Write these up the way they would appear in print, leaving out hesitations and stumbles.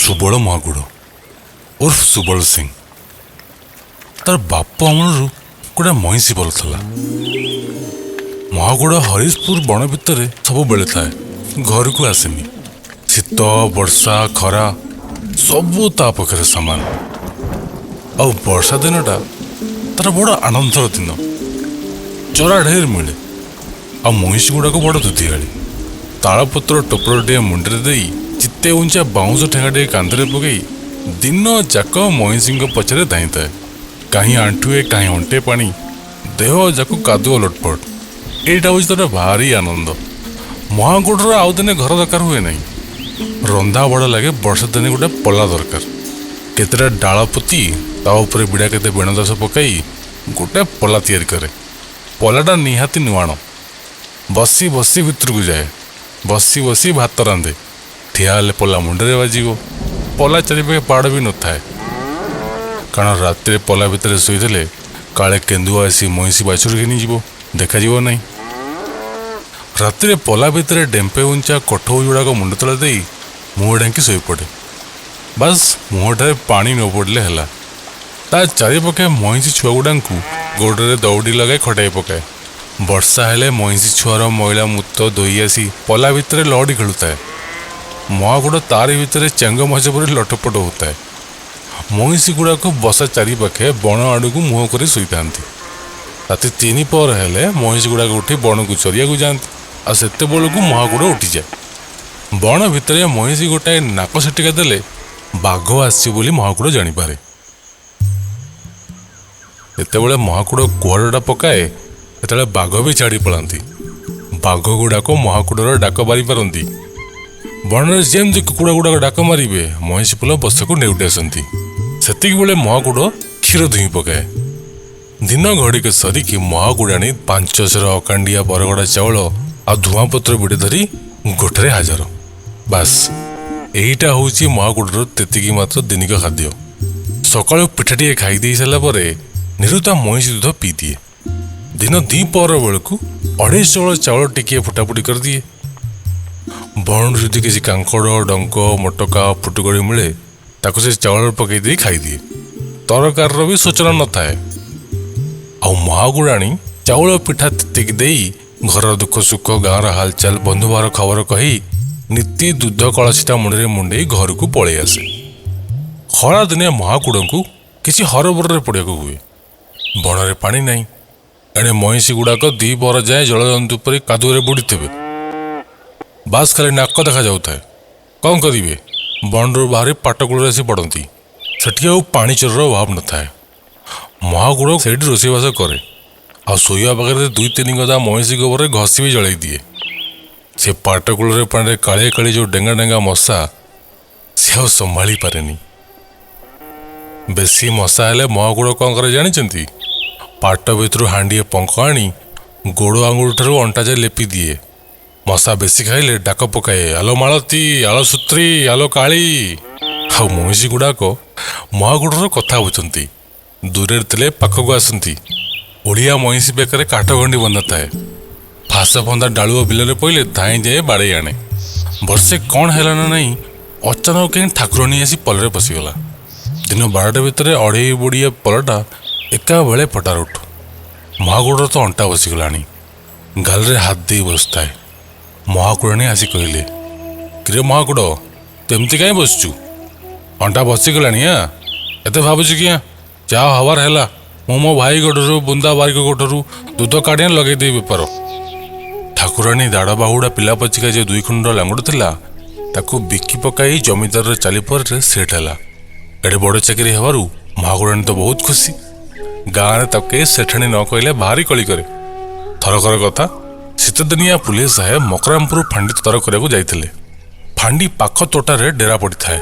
ସୁବଳ ମହାକୁଡ଼ ଉର୍ଫ ସୁବଳ ସିଂ। ତାର ବାପ ଅମଳରୁ ଗୋଟେ ମଇଁଷି ପଲ ଥିଲା। ମହାକୁଡ଼ ହରିଶପୁର ବଣ ଭିତରେ ସବୁବେଳେ ଥାଏ, ଘରକୁ ଆସେନି। ଶୀତ, ବର୍ଷା, ଖରା ସବୁ ତା ପାଖରେ ସମାନ। ଆଉ ବର୍ଷା ଦିନଟା ତାର ବଡ଼ ଆନନ୍ଦର ଦିନ। ଚରା ଢେର ମିଳେ ଆଉ ମଇଁଷି ଗୁଡ଼ାକ ବଡ଼ ଦୁଧିଆଳି। ତାଳପତ୍ର ଟୋପରଟିଏ ମୁଣ୍ଡରେ ଦେଇ, ଚିତେ ଉଞ୍ଚା ବାଉଁଶ ଠେଙ୍ଗାଟିଏ କାନ୍ଧରେ ପକେଇ ଦିନ ଯାକ ମଇଁଷିଙ୍କ ପଛରେ ଧାଇଁଥାଏ। କାହିଁ ଆଣ୍ଠୁଏ, କାହିଁ ଅଣ୍ଟେ ପାଣି, ଦେହ ଯାକ କାଦୁଅ ଲଟପଟ। ଏଇଟା ହେଉଛି ତାର ଭାରି ଆନନ୍ଦ। ମହାକୁଡ଼ର ଆଉ ଦିନେ ଘର ଦରକାର ହୁଏ ନାହିଁ। ରନ୍ଧା ବଢ଼ା ଲାଗେ ବର୍ଷା ଦିନେ ଗୋଟେ ପଲା ଦରକାର। କେତେଟା ଡାଳ ପୋତି ତା ଉପରେ ବିଡ଼ା କେତେ ବେଣଦାସ ପକାଇ ଗୋଟେ ପଲା ତିଆରି କରେ। ପଲାଟା ନିହାତି ନୁଆଣ। ବସି ବସି ଭିତରକୁ ଯାଏ, ବସି ବସି ଭାତ ରାନ୍ଧେ। ଠିଆ ହେଲେ ପଲା ମୁଣ୍ଡରେ ବାଜିବ। ପଲା ଚାରିପାଖେ ବାଡ଼ ବି ନଥାଏ, କାରଣ ରାତିରେ ପଲା ଭିତରେ ଶୋଇଥିଲେ କାଳେ କେନ୍ଦୁଆ ଆସି ମଇଁଷି ବାଛୁରୀ ଘେନିଯିବ, ଦେଖାଯିବ ନାହିଁ। ରାତିରେ ପଲା ଭିତରେ ଡେମ୍ପେ ଉଞ୍ଚା କଠଉ ଗୁଡ଼ାକ ମୁଣ୍ଡ ତଳେ ଦେଇ ମୁହଁ ଢାଙ୍କି ଶୋଇପଡ଼େ। ବାସ୍, ମୁହଁଠାରେ ପାଣି ନ ପଡ଼ିଲେ ହେଲା। ତା ଚାରିପାଖେ ମଇଁଷି ଛୁଆଗୁଡ଼ାଙ୍କୁ ଗୋଡ଼ରେ ଦଉଡ଼ି ଲଗାଇ ଖଟାଇ ପକାଏ। ବର୍ଷା ହେଲେ ମଇଁଷି ଛୁଆର ମଇଳା ମୂତ ଧୋଇ ଆସି ପଲା ଭିତରେ ଲହଡ଼ି ଖେଳୁଥାଏ। ମହାକୁଡ଼ ତାରି ଭିତରେ ଚେଙ୍ଗ ମାଛ ପରି ଲଟପଟ ହେଉଥାଏ। ମଇଁଷି ଗୁଡ଼ାକ ବସା ଚାରିପାଖେ ବଣ ଆଡ଼କୁ ମୁହଁ କରି ଶୋଇଥାନ୍ତି। ରାତି 3 ପହର ହେଲେ ମଇଁଷି ଗୁଡ଼ାକ ଉଠି ବଣକୁ ଚରିବାକୁ ଯାଆନ୍ତି, ଆଉ ସେତେବେଳକୁ ମହାକୁଡ଼ ଉଠିଯାଏ। ବଣ ଭିତରେ ମଇଁଷି ଗୋଟାଏ ନାକ ସେଟିକା ଦେଲେ ବାଘ ଆସିଛି ବୋଲି ମହାକୁଡ଼ ଜାଣିପାରେ। ଯେତେବେଳେ ମହାକୁଡ଼ କୁହାଡ଼ଟା ପକାଏ, ସେତେବେଳେ ବାଘ ବି ଛାଡ଼ି ପଳାନ୍ତି। ବାଘ ଗୁଡ଼ାକ ମହାକୁଡ଼ର ଡାକ ବାରିପାରନ୍ତି। ବଣରେ ଯେମିତି କୁକୁଡ଼ା ଗୁଡ଼ାକ ଡାକ ମାରିବେ, ମଇଁଷି ପଲ ବସାକୁ ନେଉଟି ଆସନ୍ତି। ସେତିକି ବେଳେ ମହାକୁଡ଼ କ୍ଷୀର ଦୁହିଁ ପକାଏ। ଦିନ ଘଡ଼ିକ ସରିକି ମହାକୁଡ଼ାଣୀ 5 ସେର ଅକାଣ୍ଡିଆ ବରଗଡ଼ା ଚାଉଳ ଆଉ ଧୂଆଁ ପତ୍ର ବିଡ଼ି ଧରି ଗୋଠରେ ହାଜର। ବାସ୍, ଏଇଟା ହେଉଛି ମହାକୁଡ଼ର ତେତିକି ମାତ୍ର ଦିନିକ ଖାଦ୍ୟ। ସକାଳୁ ପିଠା ଟିକେ ଖାଇ ଦେଇ ସାରିଲା ପରେ ନିରୁତା ମଇଁଷି ଦୁଧ ପିଇଦିଏ। ଦିନ 2 ପହର ବେଳକୁ 2.5 ବଳ ଚାଉଳ ଟିକିଏ ଫୁଟାଫୁଟି କରିଦିଏ। ବଣରୁ ଯଦି କିଛି କାଙ୍କଡ଼, ଡଙ୍କ, ମଟକା, ଫୁଟୁକଡ଼ି ମିଳେ, ତାକୁ ସେ ଚାଉଳ ପକାଇ ଦେଇ ଖାଇଦିଏ। ତରକାରୀର ବି ସୂଚନା ନଥାଏ। ଆଉ ମହାଗୁଡ଼ାଣୀ ଚାଉଳ ପିଠା ତିତିକି ଦେଇ ଘରର ଦୁଃଖ ସୁଖ, ଗାଁର ହାଲଚାଲ, ବନ୍ଧୁବାର ଖବର କହି ନୀତି ଦୁଧ କଳସୀଟା ମୁଣ୍ଡରେ ମୁଣ୍ଡେଇ ଘରକୁ ପଳେଇ ଆସେ। ଖରାଦିନେ ମହାକୁଡ଼ଙ୍କୁ କିଛି ହରବରରେ ପଡ଼ିବାକୁ ହୁଏ। ବଣରେ ପାଣି ନାହିଁ, ଏଣେ ମଇଁଷି ଗୁଡ଼ାକ 2 ପହର ଯାଏ ଜଳଜନ୍ତୁ ପରି କାଦୁଅରେ ବୁଡ଼ିଥିବେ। ବାସ୍, ଖାଲି ନାକ ଦେଖାଯାଉଥାଏ। କ'ଣ କରିବେ? ବଣରୁ ବାହାରି ପାଟକୂଳରେ ଆସି ପଡ଼ନ୍ତି। ସେଠି ଆଉ ପାଣି ଚୋରର ଅଭାବ ନଥାଏ। ମହାକୁଡ଼ ସେଇଠି ରୋଷେଇବାସ କରେ ଆଉ ଶୋଇବା ପାଖରେ 2-3 ଗଦା ମଇଁଷି ଗୋବରରେ ଘଷି ବି ଜଳେଇ ଦିଏ। ସେ ପାଟକୂଳରେ ପାଣିରେ କାଳିଏ କାଳି ଯେଉଁ ଡେଙ୍ଗା ଡେଙ୍ଗା ମଶା, ସେ ଆଉ ସମ୍ଭାଳି ପାରେନି। ବେଶୀ ମଶା ହେଲେ ମହାକୁଡ଼ କ'ଣ କରେ ଜାଣିଛନ୍ତି? ପାଟ ଭିତରୁ ହାଣ୍ଡିଏ ପଙ୍କ ଆଣି ଗୋଡ଼ ଆଙ୍ଗୁଳି ଠାରୁ ଅଣ୍ଟା ଯାଏ ଲେପି ଦିଏ। ମଶା ବେଶୀ ଖାଇଲେ ଡାକ ପକାଏ, ଆଲୋ ମାଳତୀ, ଆଲୋ ସୂତ୍ରୀ, ଆଲୋ କାଳୀ। ଆଉ ମଇଁଷି ଗୁଡ଼ାକ ମହାକୁଡ଼ର କଥା ବୁଝନ୍ତି। ଦୂରରେ ଥିଲେ ପାଖକୁ ଆସନ୍ତି। ଓଡ଼ିଆ ମଇଁଷି ବେକରେ କାଠଗଣ୍ଡି ବନ୍ଧା ଥାଏ। ଫାସ ବନ୍ଧା ଡାଳୁଅ ବିଲରେ ପଡ଼ିଲେ ଧାଇଁ ଯାଏ ବାଡ଼େଇ ଆଣେ। ବର୍ଷେ କ'ଣ ହେଲା ନା ନାହିଁ, ଅଚାନକ କେହି ଠାକୁରାଣୀ ଆସି ପଲରେ ପଶିଗଲା। ଦିନ 12ଟା ଭିତରେ 2.5 ବୁଡ଼ିଆ ପଲଟା ଏକାବେଳେ ଫଟାରୁଟ। ମହାକୁଡ଼ର ତ ଅଣ୍ଟା ବସିଗଲାଣି, ଗାଲରେ ହାତ ଦେଇ ବସିଥାଏ। ମହାକୁଡ଼ାଣୀ ଆସି କହିଲେ, କିରେ ମହାକୁଡ଼, ତୁ ଏମିତି କାହିଁ ବସିଛୁ? ଅଣ୍ଟା ବସିଗଲାଣି? ଆଁ, ଏତେ ଭାବୁଛୁ କିଆଁ? ଯାହା ହବାର ହେଲା, ମୁଁ ମୋ ଭାଇ ଗୋଠରୁ, ବୁନ୍ଦା ବାରିକ ଗୋଠରୁ ଦୁଧ କାଢ଼ି ଆଣି ଲଗେଇଦେବି ବେପାର। ଠାକୁରାଣୀ ଦାଡ଼ ବାହୁଡ଼ା ପିଲା ପଛିକା ଯେ 2 ଖଣ୍ଡ ଲାଙ୍ଗୁଡ଼ ଥିଲା, ତାକୁ ବିକି ପକାଇ ଜମିଦାରର ଚାଲିପରେ ସେଟ୍ ହେଲା। ଏଡ଼େ ବଡ଼ ଚାକିରି ହେବାରୁ ମହାକୁଡ଼ାଣୀ ତ ବହୁତ ଖୁସି। ଗାଁରେ ତାକୁ କେହି ସେଠାଣୀ ନ କହିଲେ ଭାରି କଳି କରେ। ଥରକର କଥା, ଶୀତଦିନିଆ ପୁଲିସ ସାହେବ ମକରାମପୁର ଫାଣ୍ଡି ତର କରିବାକୁ ଯାଇଥିଲେ। ଫାଣ୍ଡି ପାଖ ତୋଟାରେ ଡେରା ପଡ଼ିଥାଏ।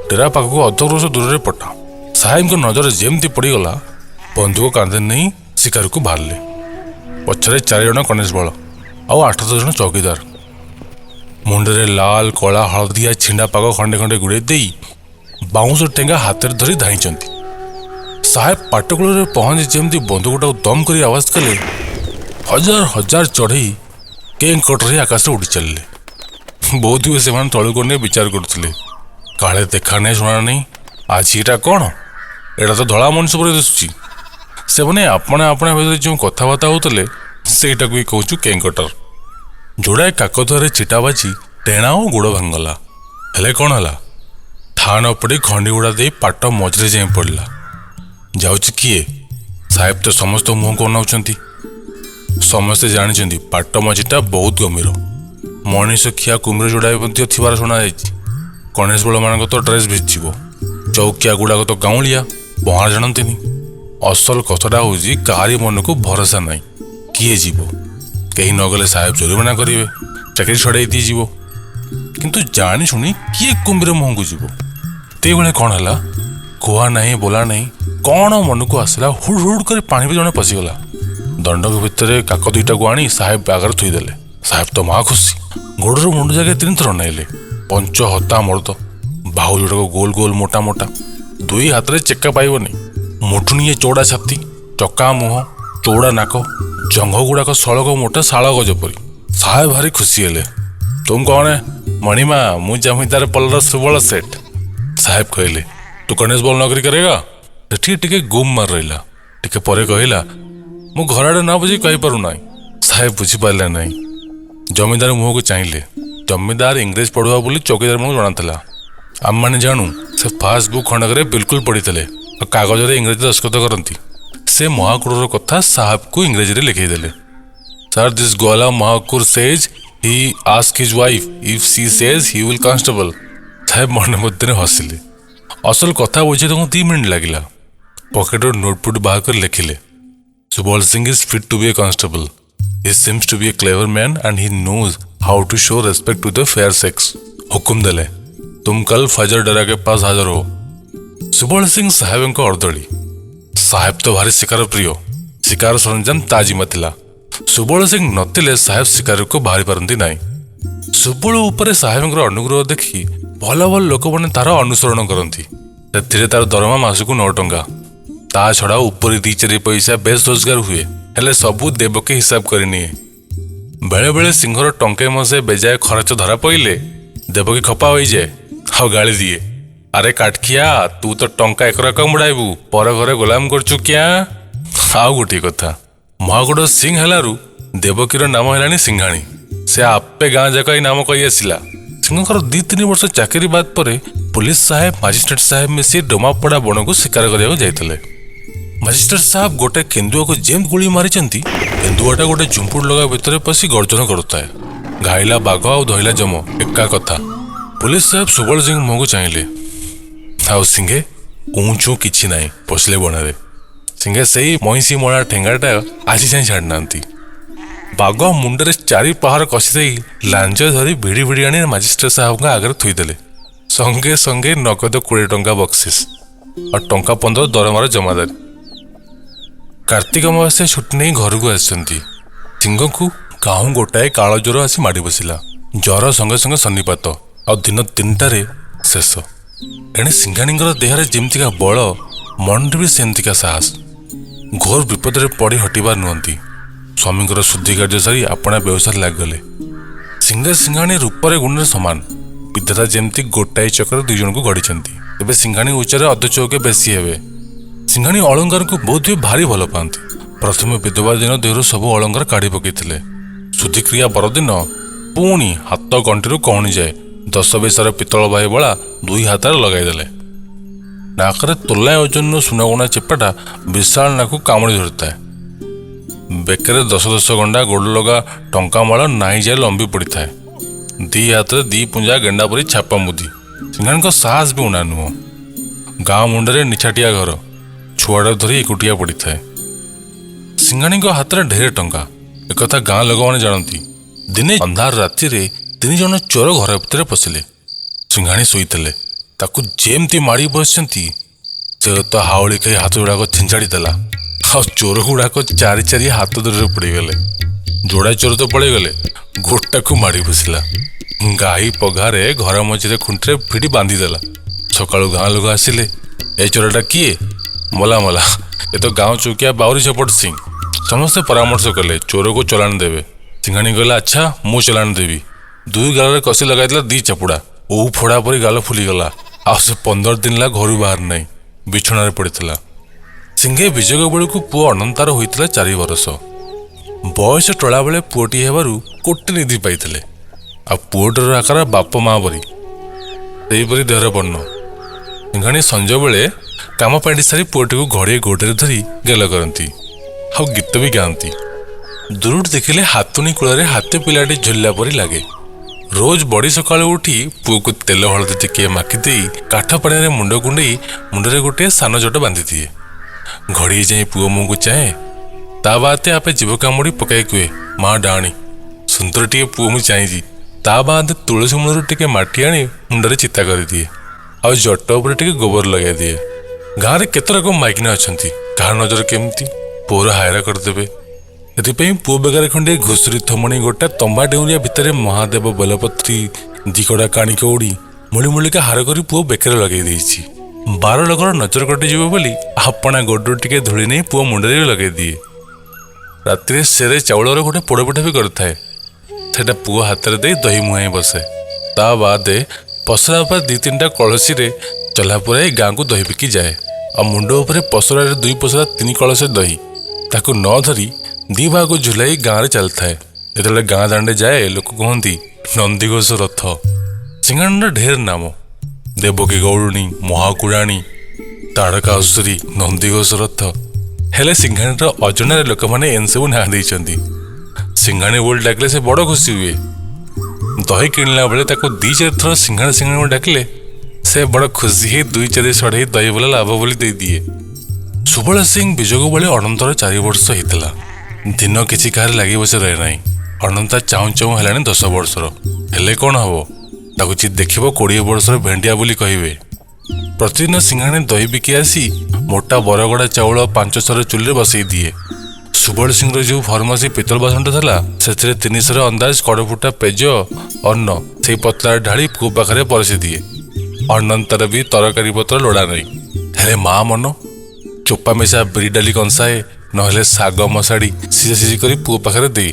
ଡେରା ପାଖକୁ ଅଧକ୍ରୋଶ ଦୂରରେ ପଟା। ସାହେବଙ୍କ ନଜର ଯେମିତି ପଡ଼ିଗଲା, ବନ୍ଧୁକ କାନ୍ଧରେ ନେଇ ଶିକାରକୁ ବାହାରିଲେ। ପଛରେ 4 ଜଣ କନେଷ୍ଟବଳ ଆଉ 8-10 ଜଣ ଚୌକିଦାର। ମୁଣ୍ଡରେ ଲାଲ, କଳା, ହଳଦିଆ ଛିଣ୍ଡା ପାଗ ଖଣ୍ଡେ ଖଣ୍ଡେ ଗୁଡ଼େଇ ଦେଇ ବାଉଁଶ ଠେଙ୍ଗା ହାତରେ ଧରି ଧାଇଁଛନ୍ତି। ସାହେବ ପାଟକୂଳରେ ପହଞ୍ଚି ଯେମିତି ବନ୍ଧୁକଟାକୁ ଦମ କରି ଆୱାଜ କଲେ, ହଜାର ହଜାର ଚଢ଼େଇ କେଁ କଟର ହେଇ ଆକାଶରେ ଉଡ଼ି ଚାଲିଲେ। ବୋଧହୁଏ ସେମାନେ ତଳକୁ ଅନେଇ ବିଚାର କରୁଥିଲେ, କାଳେ ଦେଖା ନାହିଁ ଶୁଣା ନାହିଁ। ଆଜି ଏଇଟା କ'ଣ? ଏଇଟା ତ ଧଳା ମଣିଷ ପରି ଦିଶୁଛି। ସେମାନେ ଆପଣା ଆପଣା ଭିତରେ ଯେଉଁ କଥାବାର୍ତ୍ତା ହେଉଥିଲେ, ସେଇଟାକୁ ହିଁ କହୁଛୁ କେଙ୍କଟର। ଯୋଡ଼ାଏ କାକତରେ ଚିଟା ବାଜି ଟେଣା ଓ ଗୋଡ଼ ଭାଙ୍ଗଲା। ହେଲେ କ'ଣ ହେଲା? ଠା ନ ପଡ଼ି ଖଣ୍ଡିଗୁଡ଼ା ଦେଇ ପାଟ ମଝିରେ ଯାଇ ପଡ଼ିଲା। ଯାଉଛି କିଏ? ସାହେବ ତ ସମସ୍ତ ମୁହଁକୁ ଅନାଉଛନ୍ତି। ସମସ୍ତେ ଜାଣିଛନ୍ତି ପାଟ ମଝିଟା ବହୁତ ଗଭୀର। ମଣିଷ ଖିଆ କୁମ୍ଭୀର ଯୋଡ଼ାଏ ମଧ୍ୟ ଥିବାର ଶୁଣାଯାଇଛି। ଗଣେଶ ବଳମାନଙ୍କ ତ ଡ୍ରେସ୍ ଭିଜିଯିବ। ଚୌକିଆ ଗୁଡ଼ାକ ତ ଗାଉଁଳିଆ, ପହଁରା ଜାଣନ୍ତିନି। ଅସଲ କଥାଟା ହେଉଛି କାହାରି ମନକୁ ଭରସା ନାହିଁ। କିଏ ଯିବ? କେହି ନଗଲେ ସାହେବ ଜୋରିମାନା କରିବେ, ଚାକିରି ଛଡ଼େଇ ଦେଇଯିବ। କିନ୍ତୁ ଜାଣିଶୁଣି କିଏ କୁମ୍ଭୀର ମୁହଁକୁ ଯିବ? ସେତେବେଳେ କ'ଣ ହେଲା? କୁହା ନାହିଁ ବୋଲା ନାହିଁ, କ'ଣ ମନକୁ ଆସିଲା, ହୁଡ଼ ହୁଡ଼ କରି ପାଣି ବି ଜଣେ ପଶିଗଲା। ଦଣ୍ଡକ ଭିତରେ କାକ ଦୁଇଟାକୁ ଆଣି ସାହେବ ଆଗରେ ଥୋଇଦେଲେ। ସାହେବ ତ ମହା ଖୁସି। ଗୋଡ଼ରୁ ମୁଣ୍ଡ ଯାକେ ତିନିଥର ଅନାଇଲେ। ପଞ୍ଚ ହତା ମର୍ଦ, ବାହୁ ଯୋଡ଼ାକ ଗୋଲ ଗୋଲ ମୋଟା ମୋଟା, ଦୁଇ ହାତରେ ଚେକା ପାଇବନି। ମୁଠୁଣିଏ ଚଉଡ଼ା ଛାତି, ଚକା ମୁହଁ, ଚଉଡ଼ା ନାକ, ଜଙ୍ଘ ଗୁଡ଼ାକ ସଳକ ମୋଟା ଶାଳ ଗଜ ପରି। ସାହେବ ଭାରି ଖୁସି ହେଲେ। ତୁମ କଣ? ମଣିମା, ମୁଁ ଜମିଦାର ପଲର ସୁବଳ ସେଠ। ସାହେବ କହିଲେ, ତୁ କନେଷ୍ଟବଳ ନୌକରି କରେଗା? ସେଠି ଟିକେ ଗୁମ୍ ମାରି ରହିଲା। ଟିକେ ପରେ କହିଲା, ମୁଁ ଘର ଆଡ଼େ ନ ବୁଝି କହିପାରୁନାହିଁ। ସାହେବ ବୁଝିପାରିଲେ ନାହିଁ। ଜମିଦାର ମୁହଁକୁ ଚାହିଁଲେ। ଜମିଦାର ଇଂରେଜ ପଢ଼ୁଆ ବୋଲି ଚୌକିଦାର ମୁହଁ ଜଣାଥିଲା। ଆମମାନେ ଜାଣୁ ସେ ଫାଷ୍ଟ ବୁକ୍ ଖଣ୍ଡକରେ ବିଲକୁଲ ପଢ଼ିଥିଲେ ଆଉ କାଗଜରେ ଇଂରେଜୀ ଦସ୍ତଖତ କରନ୍ତି। ସେ ମହାକୁରର କଥା ସାହେବକୁ ଇଂରେଜୀରେ ଲେଖେଇଦେଲେ। Sir, this Goala Mahakur says he ask his wife, if she says, he will constable. ସାହେବ ମନେ ମଧ୍ୟରେ ହସିଲେ। ଅସଲ କଥା ବୁଝି ତାଙ୍କୁ 2 ମିନିଟ୍ ଲାଗିଲା। ପକେଟରୁ ନୋଟବୁକ୍ ବାହାର କରି ଲେଖିଲେ, Subal Singh is fit to be a constable. He seems to be a clever man and he knows how to show respect to the fair sex. हुकुम ଦେଲେ, तुम कल फजर डेरा के पास हाजिर हो। ସୁବଳ ସିଂ ସାହେବଙ୍କ ଅର୍ଦ୍ଦଳି। ସାହେବ ତ ଭାରି ଶିକାର ପ୍ରିୟ। ଶିକାର ସରଞ୍ଜାମ ତା ଜିମା ଥିଲା। ସୁବଳ ସିଂ ନଥିଲେ ସାହେବ ଶିକାରକୁ ବାହାରି ପାରନ୍ତି ନାହିଁ। ସୁବଳ ଉପରେ ସାହେବଙ୍କର ଅନୁଗ୍ରହ ଦେଖି ଭଲ ଭଲ ଲୋକମାନେ ତାର ଅନୁସରଣ କରନ୍ତି। ସେଥିରେ ତାର ଦରମା ମାସକୁ 9 ଟଙ୍କା। ତା ଛଡ଼ା ଉପରେ ଦି ଚାରି ପଇସା ବେଶ ରୋଜଗାର ହୁଏ। ହେଲେ ସବୁ ଦେବକୀ ହିସାବ କରିନିଏ। ବେଳେବେଳେ ସିଂହର ଟଙ୍କେ ମସେ ବେଜାୟ ଖରଚ ଧରା ପଇଲେ ଦେବକୀ ଖପା ହୋଇଯାଏ ଆଉ ଗାଳି ଦିଏ, ଆରେ କାଠଖିଆ, ତୁ ତ ଟଙ୍କା ଏକ ରକମ ଉଡ଼ାଇବୁ, ପର ଘରେ ଗୋଲାମ କରୁଛୁ କ୍ୟାଁ? ଆଉ ଗୋଟିଏ କଥା, ମହାଗଡ଼ ସିଂ ହେଲାରୁ ଦେବକୀର ନାମ ହେଲାଣି ସିଂହାଣୀ। ସେ ଆପେ ଗାଁ ଯାକ ଏଇ ନାମ କହି ଆସିଲା। ସିଂହଙ୍କର 2-3 ବର୍ଷ ଚାକିରି ବାଦ ପରେ ପୁଲିସ ସାହେବ, ମାଜିଷ୍ଟ୍ରେଟ ସାହେବ ମିଶି ଡୋମାପଡ଼ା ବଣକୁ ଶିକାର କରିବାକୁ ଯାଇଥିଲେ। ମାଜିଷ୍ଟ୍ରେଟ ସାହେବ ଗୋଟେ କେନ୍ଦୁଆକୁ ଯେମିତି ଗୁଳି ମାରିଛନ୍ତି, କେନ୍ଦୁଆଟା ଗୋଟେ ଝୁମ୍ପୁଡ଼ ଲଗା ଭିତରେ ପଶି ଗର୍ଜନ କରୁଥାଏ। ଘାଇଲା ବାଘ ଆଉ ଧଇଲା ଯମ ଏକା କଥା। ପୁଲିସ ସାହେବ ସୁବଳ ସିଂ ମୁହଁକୁ ଚାହିଁଲେ। ଆଉ ସିଂହେ ଉଁଚୁ କିଛି ନାହିଁ, ପଶିଲେ ବଣରେ। ସିଂହେ ସେଇ ମଇଁଷି ମଳା ଠେଙ୍ଗାଟା ଆଜି ଯାଏଁ ଛାଡ଼ିନାହାନ୍ତି। ବାଘ ମୁଣ୍ଡରେ ଚାରି ପାହାର କଷି ଦେଇ ଲାଞ୍ଜ ଧରି ଭିଡ଼ି ଭିଡ଼ି ଆଣି ମାଜିଷ୍ଟ୍ରେଟ ସାହେବଙ୍କ ଆଗରେ ଥୋଇଦେଲେ। ସଙ୍ଗେ ସଙ୍ଗେ ନଗଦ 20 ଟଙ୍କା ବକ୍ସିସ୍ ଆଉ ଟଙ୍କା 15 ଦରମାର ଜମାଦାରୀ। କାର୍ତ୍ତିକ ମାସେ ଛୁଟି ନେଇ ଘରକୁ ଆସିଛନ୍ତି। ସିଂହକୁ କାହୁଁ ଗୋଟାଏ କାଳ ଜ୍ୱର ଆସି ମାଡ଼ି ବସିଲା। ଜ୍ୱର ସଙ୍ଗେ ସଙ୍ଗେ ସନ୍ନିପାତ, ଆଉ ଦିନ 3ଟାରେ ଶେଷ। ଏଣେ ସିଂହାଣୀଙ୍କର ଦେହରେ ଯେମିତିକା ବଳ, ମନରେ ବି ସେମିତିକା ସାହସ। ଘୋର ବିପଦରେ ପଡ଼ି ହଟିବାର ନୁହନ୍ତି। ସ୍ୱାମୀଙ୍କର ଶୁଦ୍ଧି କାର୍ଯ୍ୟ ସାରି ଆପଣା ବ୍ୟବସାୟରେ ଲାଗିଗଲେ। ସିଂହ ସିଂହାଣୀ ରୂପରେ ଗୁଣରେ ସମାନ। ବିଧାତା ଯେମିତି ଗୋଟାଏ ଚକରେ ଦୁଇ ଜଣଙ୍କୁ ଗଢ଼ିଛନ୍ତି। ତେବେ ସିଂହାଣୀ ଉଚ୍ଚରେ ଅଧ ଚଉକେ ବେଶୀ ହେବେ। ସିଂହାଣୀ ଅଳଙ୍କାରକୁ ବହୁତ ହୁଏ ଭାରି ଭଲ ପାଆନ୍ତି। ପ୍ରଥମେ ବିଧବା ଦିନ ଦେହରୁ ସବୁ ଅଳଙ୍କାର କାଢ଼ି ପକେଇଥିଲେ। ଶୁଦ୍ଧିକ୍ରିୟା ପରଦିନ ପୁଣି ହାତ ଗଣ୍ଠିରୁ କହୁଣି ଯାଏ 10 ବେସାର ପିତ୍ତଳ ବାହି ବଳା ଦୁଇ ହାତରେ ଲଗାଇଦେଲେ। ନାକରେ ତୋଲାଏ ଓଜନର ସୁନାଗୁଣା ଚେପାଟା ବିଶାଳ ନାକୁ କାମୁଡ଼ି ଧରିଥାଏ। ବେକରେ ଦଶ ଦଶ ଗଣ୍ଡା ଗୋଡ଼ ଲଗା ଟଙ୍କା ମାଳ ନାଇଁ ଯାଏ ଲମ୍ବି ପଡ଼ିଥାଏ। ଦି ହାତରେ ଦି ପୁଞ୍ଜା ଗେଣ୍ଡା ପରି ଛାପା ମୁଦି। ସିଂହାଣୀଙ୍କ ସାହସ ବି ଉଣା ନୁହଁ। ଗାଁ ମୁଣ୍ଡରେ ନିଛାଟିଆ ଘର, ଛୁଆଟା ଧରି ଏକୁଟିଆ ପଡ଼ିଥାଏ। ସିଂହାଣୀଙ୍କ ହାତରେ ଢେର ଟଙ୍କା, ଏକଥା ଗାଁ ଲୋକମାନେ ଜାଣନ୍ତି। ଦିନେ ଅନ୍ଧାର ରାତିରେ ତିନି ଜଣ ଚୋର ଘର ଭିତରେ ପଶିଲେ। ସିଂହାଣୀ ଶୋଇଥିଲେ। ତାକୁ ଯେମିତି ମାଡ଼ି ବସିଛନ୍ତି, ସେ ତ ହାଉଳି ଖାଇ ହାତ ଗୁଡ଼ାକ ଛିଞ୍ଚାଡ଼ି ଦେଲା ଆଉ ଚୋର ଗୁଡ଼ାକ ଚାରି ଚାରି ହାତ ଦୂରରେ ପଡ଼ିଗଲେ। ଯୋଡ଼ା ଚୋର ତ ପଳେଇଗଲେ, ଗୋଟାକୁ ମାଡ଼ି ବସିଲା। ଗାଈ ପଘାରେ ଘର ମଝିରେ ଖୁଣ୍ଟିରେ ଭିଡ଼ି ବାନ୍ଧିଦେଲା। ସକାଳୁ ଗାଁ ଲୋକ ଆସିଲେ। ଏ ଚୋରଟା କିଏ? ମଲା ମଲା, ଏ ତ ଗାଁ ଚୌକିଆ ବାଉରୀ ଝପଟ ସିଂ। ସମସ୍ତେ ପରାମର୍ଶ କଲେ ଚୋରକୁ ଚଲାଣ ଦେବେ। ସିଂହାଣୀ କହିଲା, ଆଚ୍ଛା, ମୁଁ ଚଲାଣ ଦେବି। ଦୁଇ ଗାଲରେ କଷି ଲଗାଇଥିଲା ଦି ଚାପୁଡ଼ା। ଓଉ ଫୋଡ଼ା ପରି ଗାଲ ଫୁଲିଗଲା। ଆଉ ସେ 15 ଦିନ ହେଲା ଘରୁ ବାହାରି ନାହିଁ, ବିଛଣାରେ ପଡ଼ିଥିଲା। ସିଂହେ ବିଯୋଗ ବେଳକୁ ପୁଅ ଅନନ୍ତାର ହୋଇଥିଲା 4 ବରଷ। ବୟସ ଟଳା ବେଳେ ପୁଅଟିଏ ହେବାରୁ କୋଟି ନିଧି ପାଇଥିଲେ। ଆଉ ପୁଅଟିର ଆକାର ବାପ ମା ପରି, ସେହିପରି ଦେହର ବର୍ଣ୍ଣ। ସିଂହାଣୀ ସଞ୍ଜବେଳେ କାମ ପାଣ୍ଡି ସାରି ପୁଅଟିକୁ ଘଡ଼ିଏ ଗୋଡ଼ରେ ଧରି ଗେଲ କରନ୍ତି ଆଉ ଗୀତ ବି ଗାଆନ୍ତି। ଦୂରରୁ ଦେଖିଲେ ହାତୁଣୀ କୂଳରେ ହାତୀ ପିଲାଟି ଝୁଲିଲା ପରି ଲାଗେ। ରୋଜ ବଡ଼ି ସକାଳୁ ଉଠି ପୁଅକୁ ତେଲ ହଳଦୀ ଟିକିଏ ମାଖି ଦେଇ କାଠ ପାଣିରେ ମୁଣ୍ଡ କୁଣ୍ଡେଇ ମୁଣ୍ଡରେ ଗୋଟିଏ ସାନ ଜଟ ବାନ୍ଧିଦିଏ। ଘଡ଼ିଏ ଯାଇ ପୁଅ ମୁହଁକୁ ଚାହେଁ, ତା ବାଦେ ଆପେ ଜିଭ କାମୁଡ଼ି ପକାଇ କୁହେ, ମା ଡାହାଣୀ, ସୁନ୍ଦର ଟିକେ ପୁଅ ମୁଁ ଚାହିଁଛି। ତା ବାଦେ ତୁଳସୀ ମୂଳରୁ ଟିକେ ମାଟି ଆଣି ମୁଣ୍ଡରେ ଚିତା କରିଦିଏ ଆଉ ଜଟ ଉପରେ ଟିକେ ଗୋବର ଲଗାଇ ଦିଏ। ଗାଁରେ କେତେ ରକମ ମାଇକିନା ଅଛନ୍ତି, କାହା ନଜର କେମିତି ପୁଅର ହାଇରା କରିଦେବେ। ସେଥିପାଇଁ ପୁଅ ବେଗାରେ ଖଣ୍ଡିଏ ଘୁଷୁରୀ ଥମଣି, ଗୋଟା ତମ୍ବା ଡେଉଁରିଆ ଭିତରେ ମହାଦେବ ବେଲପତ୍ରୀ, ଦିକଡ଼ା କାଣି କଉଡ଼ି ମୁଳି ମୁଳିକା ହାର କରି ପୁଅ ବେକରେ ଲଗେଇ ଦେଇଛି। 12 ଲୋକର ନଜର କଟିଯିବ ବୋଲି ଆପଣା ଗୋଡ଼ରୁ ଟିକେ ଧୂଳି ନେଇ ପୁଅ ମୁଣ୍ଡରେ ବି ଲଗେଇ ଦିଏ। ରାତିରେ ସେରେ ଚାଉଳର ଗୋଟେ ପୋଡ଼ପିଠା ବି କରିଥାଏ, ସେଟା ପୁଅ ହାତରେ ଦେଇ ଦହି ମୁହାଁଇ ବସେ। ତା ବାଦେ ପସରା ଉପରେ 2 3ଟା କଳସୀରେ ଚଲା ପୁରାଇ ଗାଁକୁ ଦହି ବିକି ଯାଏ। ଆଉ ମୁଣ୍ଡ ଉପରେ ପସରାରେ 2 ପସରା 3 କଳସ ଦହି, ତାକୁ ନ ଧରି 2 ଭାଗକୁ ଝୁଲାଇ ଗାଁରେ ଚାଲିଥାଏ। ଯେତେବେଳେ ଗାଁ ଦାଣ୍ଡେ ଯାଏ, ଲୋକ କୁହନ୍ତି ନନ୍ଦିଘୋଷ ରଥ। ସିଂହାଣୀର ଢେର ନାମ, ଦେବକୀ ଗୌଡ଼ୁଣୀ, ମହାକୁଡ଼ାଣୀ, ତାଡ଼କାସୁରୀ, ନନ୍ଦିଘୋଷ ରଥ। ହେଲେ ସିଂହାଣୀର ଅଜଣାରେ ଲୋକମାନେ ଏନ୍ ସବୁ ନାଁ ଦେଇଛନ୍ତି। ସିଂହାଣୀ ବୋଲି ଡାକିଲେ ସେ ବଡ଼ ଖୁସି ହୁଏ। ଦହି କିଣିଲା ବେଳେ ତାକୁ 2 4 ଥର ସିଂହାଣୀ ସିଂହାଣୀ ବୋଲି ଡାକିଲେ ସେ ବଡ଼ ଖୁସି ହେଇ 2 4 ସଢ଼େଇ ଦହି ବୋଲା ଲାଭ ବୋଲି ଦେଇଦିଏ। ସୁବଳ ସିଂ ବିଯୋଗ ବେଳେ ଅନନ୍ତର 4 ବର୍ଷ ହେଇଥିଲା। ଦିନ କିଛି କାହାରି ଲାଗି ବସି ରହେ ନାହିଁ। ଅନନ୍ତା ଚାହୁଁ ଚାହୁଁ ହେଲାଣି 10 ବର୍ଷର। ହେଲେ କ'ଣ ହବ, ତାକୁ ଯିଏ ଦେଖିବ 20 ବର୍ଷର ଭେଣ୍ଡିଆ ବୋଲି କହିବେ। ପ୍ରତିଦିନ ସିଂହାଣୀ ଦହି ବିକି ଆସି ମୋଟା ବରଗଡ଼ା ଚାଉଳ 5 ସେର ଚୁଲିରେ ବସେଇ ଦିଏ। ସୁବଳ ସିଂର ଯେଉଁ ଫର୍ମାସୀ ପିତ୍ତଳ ବାସନଟା ଥିଲା, ସେଥିରେ 3 ସେର ଅନ୍ଦାଜ କଡ଼ଫୁଟା ପେଜ ଅନ୍ନ ସେଇ ପତଳାରେ ଢାଳି ପୁଅ ପାଖରେ ପରସି ଦିଏ। ଅନନ୍ତର ବି ତରକାରୀ ପତ୍ର ଲୋଡ଼ା ନାହିଁ, ହେଲେ ମା ମନ ଚୋପା ମିଶା ବିରି ଡାଲି କଂସାଏ ନହେଲେ ଶାଗ ମଶାଡ଼ି ସିଝା ସିଝି କରି ପୁଅ ପାଖରେ ଦେଇ।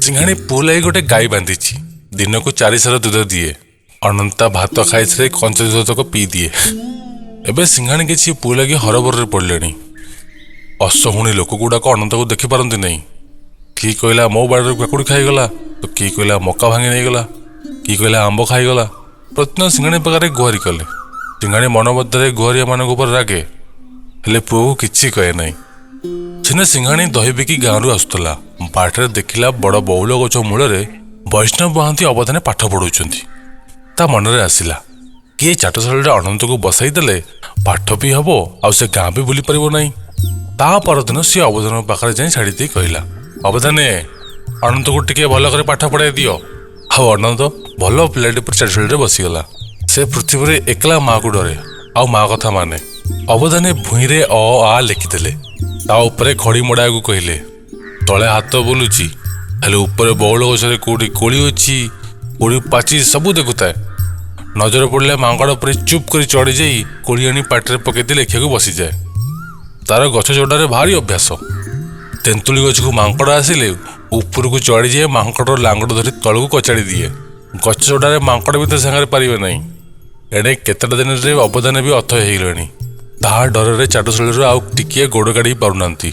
ସିଂହାଣୀ ପୁଅ ଲାଗି ଗୋଟେ ଗାଈ ବାନ୍ଧିଛି, ଦିନକୁ 4 ସେର ଦୁଧ ଦିଏ। ଅନନ୍ତା ଭାତ ଖାଇସାରି କଞ୍ଚା ଦୁଧ ତକ ପିଇ ଦିଏ। ଏବେ ସିଂହାଣୀ କିଛି ପୁଅ ଲାଗି ହରବରରେ ପଡ଼ିଲେଣି। ଅସହୁଣୀ ଲୋକ ଗୁଡ଼ାକ ଅନନ୍ତକୁ ଦେଖିପାରନ୍ତି ନାହିଁ। କିଏ କହିଲା ମୋ ବାଡ଼ିରୁ କାକୁଡ଼ି ଖାଇଗଲା ତ କିଏ କହିଲା ମକା ଭାଙ୍ଗି ନେଇଗଲା, କିଏ କହିଲା ଆମ୍ବ ଖାଇଗଲା। ପ୍ରତିଦିନ ସିଂହାଣୀ ପାଖରେ ଗୁହାରି କଲେ। ସିଂହାଣୀ ମନ ମଧ୍ୟରେ ଗୁହାରିଆମାନଙ୍କ ଉପରେ ରାଗେ, ହେଲେ ପୁଅକୁ କିଛି କହେ ନାହିଁ। ସିନେ ସିଂହାଣୀ ଦହି ବିକି ଗାଁରୁ ଆସୁଥିଲା। ବାଟରେ ଦେଖିଲା ବଡ଼ ବଉଳ ଗଛ ମୂଳରେ ବୈଷ୍ଣବ ମହାନ୍ତି ଅବଧାନେ ପାଠ ପଢ଼ଉଛନ୍ତି। ତା ମନରେ ଆସିଲା, କିଏ ଚାଟଶାଳୀରେ ଅନନ୍ତକୁ ବସାଇ ଦେଲେ ପାଠ ବି ହବ ଆଉ ସେ ଗାଁ ବି ବୁଲି ପାରିବ ନାହିଁ। ତା ପରଦିନ ସିଏ ଅବଧାନଙ୍କ ପାଖରେ ଯାଇ ଛାଡ଼ି ଦେଇ କହିଲା, ଅବଧାନେ, ଅନନ୍ତକୁ ଟିକେ ଭଲ କରି ପାଠ ପଢ଼ାଇ ଦିଅ। ଆଉ ଅନନ୍ତ ଭଲ ପିଲାଟି ଉପରେ ଚାଟଶାଳୀରେ ବସିଗଲା। ସେ ପୃଥିବୀରେ ଏକଲା ମାଆକୁ ଡରେ ଆଉ ମା କଥା ମାନେ। ଅବଧାନେ ଭୂଇଁରେ ଅ ଆ ଲେଖିଦେଲେ, ତା ଉପରେ ଖଡ଼ି ମଡ଼ାଇବାକୁ କହିଲେ। ତଳେ ହାତ ବୁଲୁଛି, ହେଲେ ଉପରେ ବଉଳ ଗଛରେ କୋଉଠି କୋଳି ଅଛି, କୋଳି ପାଚି ସବୁ ଦେଖୁଥାଏ। ନଜର ପଡ଼ିଲେ ମାଙ୍କଡ଼ ଉପରେ ଚୁପ୍ କରି ଚଢ଼ିଯାଇ କୋଳି ଆଣି ପାଟିରେ ପକେଇ ଦେଇ ଲେଖିବାକୁ ବସିଯାଏ। ତାର ଗଛ ଚଢ଼ାରେ ଭାରି ଅଭ୍ୟାସ। ତେନ୍ତୁଳି ଗଛକୁ ମାଙ୍କଡ଼ ଆସିଲେ ଉପରକୁ ଚଢ଼ିଯାଏ, ମାଙ୍କଡ଼ର ଲାଙ୍ଗଡ଼ ଧରି ତଳକୁ କଚାଡ଼ି ଦିଏ। ଗଛ ଚଢ଼ାରେ ମାଙ୍କଡ଼ ବି ତା ସାଙ୍ଗରେ ପାରିବେ ନାହିଁ। ଏଣେ କେତେଟା ଦିନରେ ଅବଦାନ ବି ଅଥୟ ହେଇଗଲେଣି। ତାହା ଡରରେ ଚାଟଶାଳୀରୁ ଆଉ ଟିକିଏ ଗୋଡ଼ କାଢ଼ି ପାରୁନାହାନ୍ତି।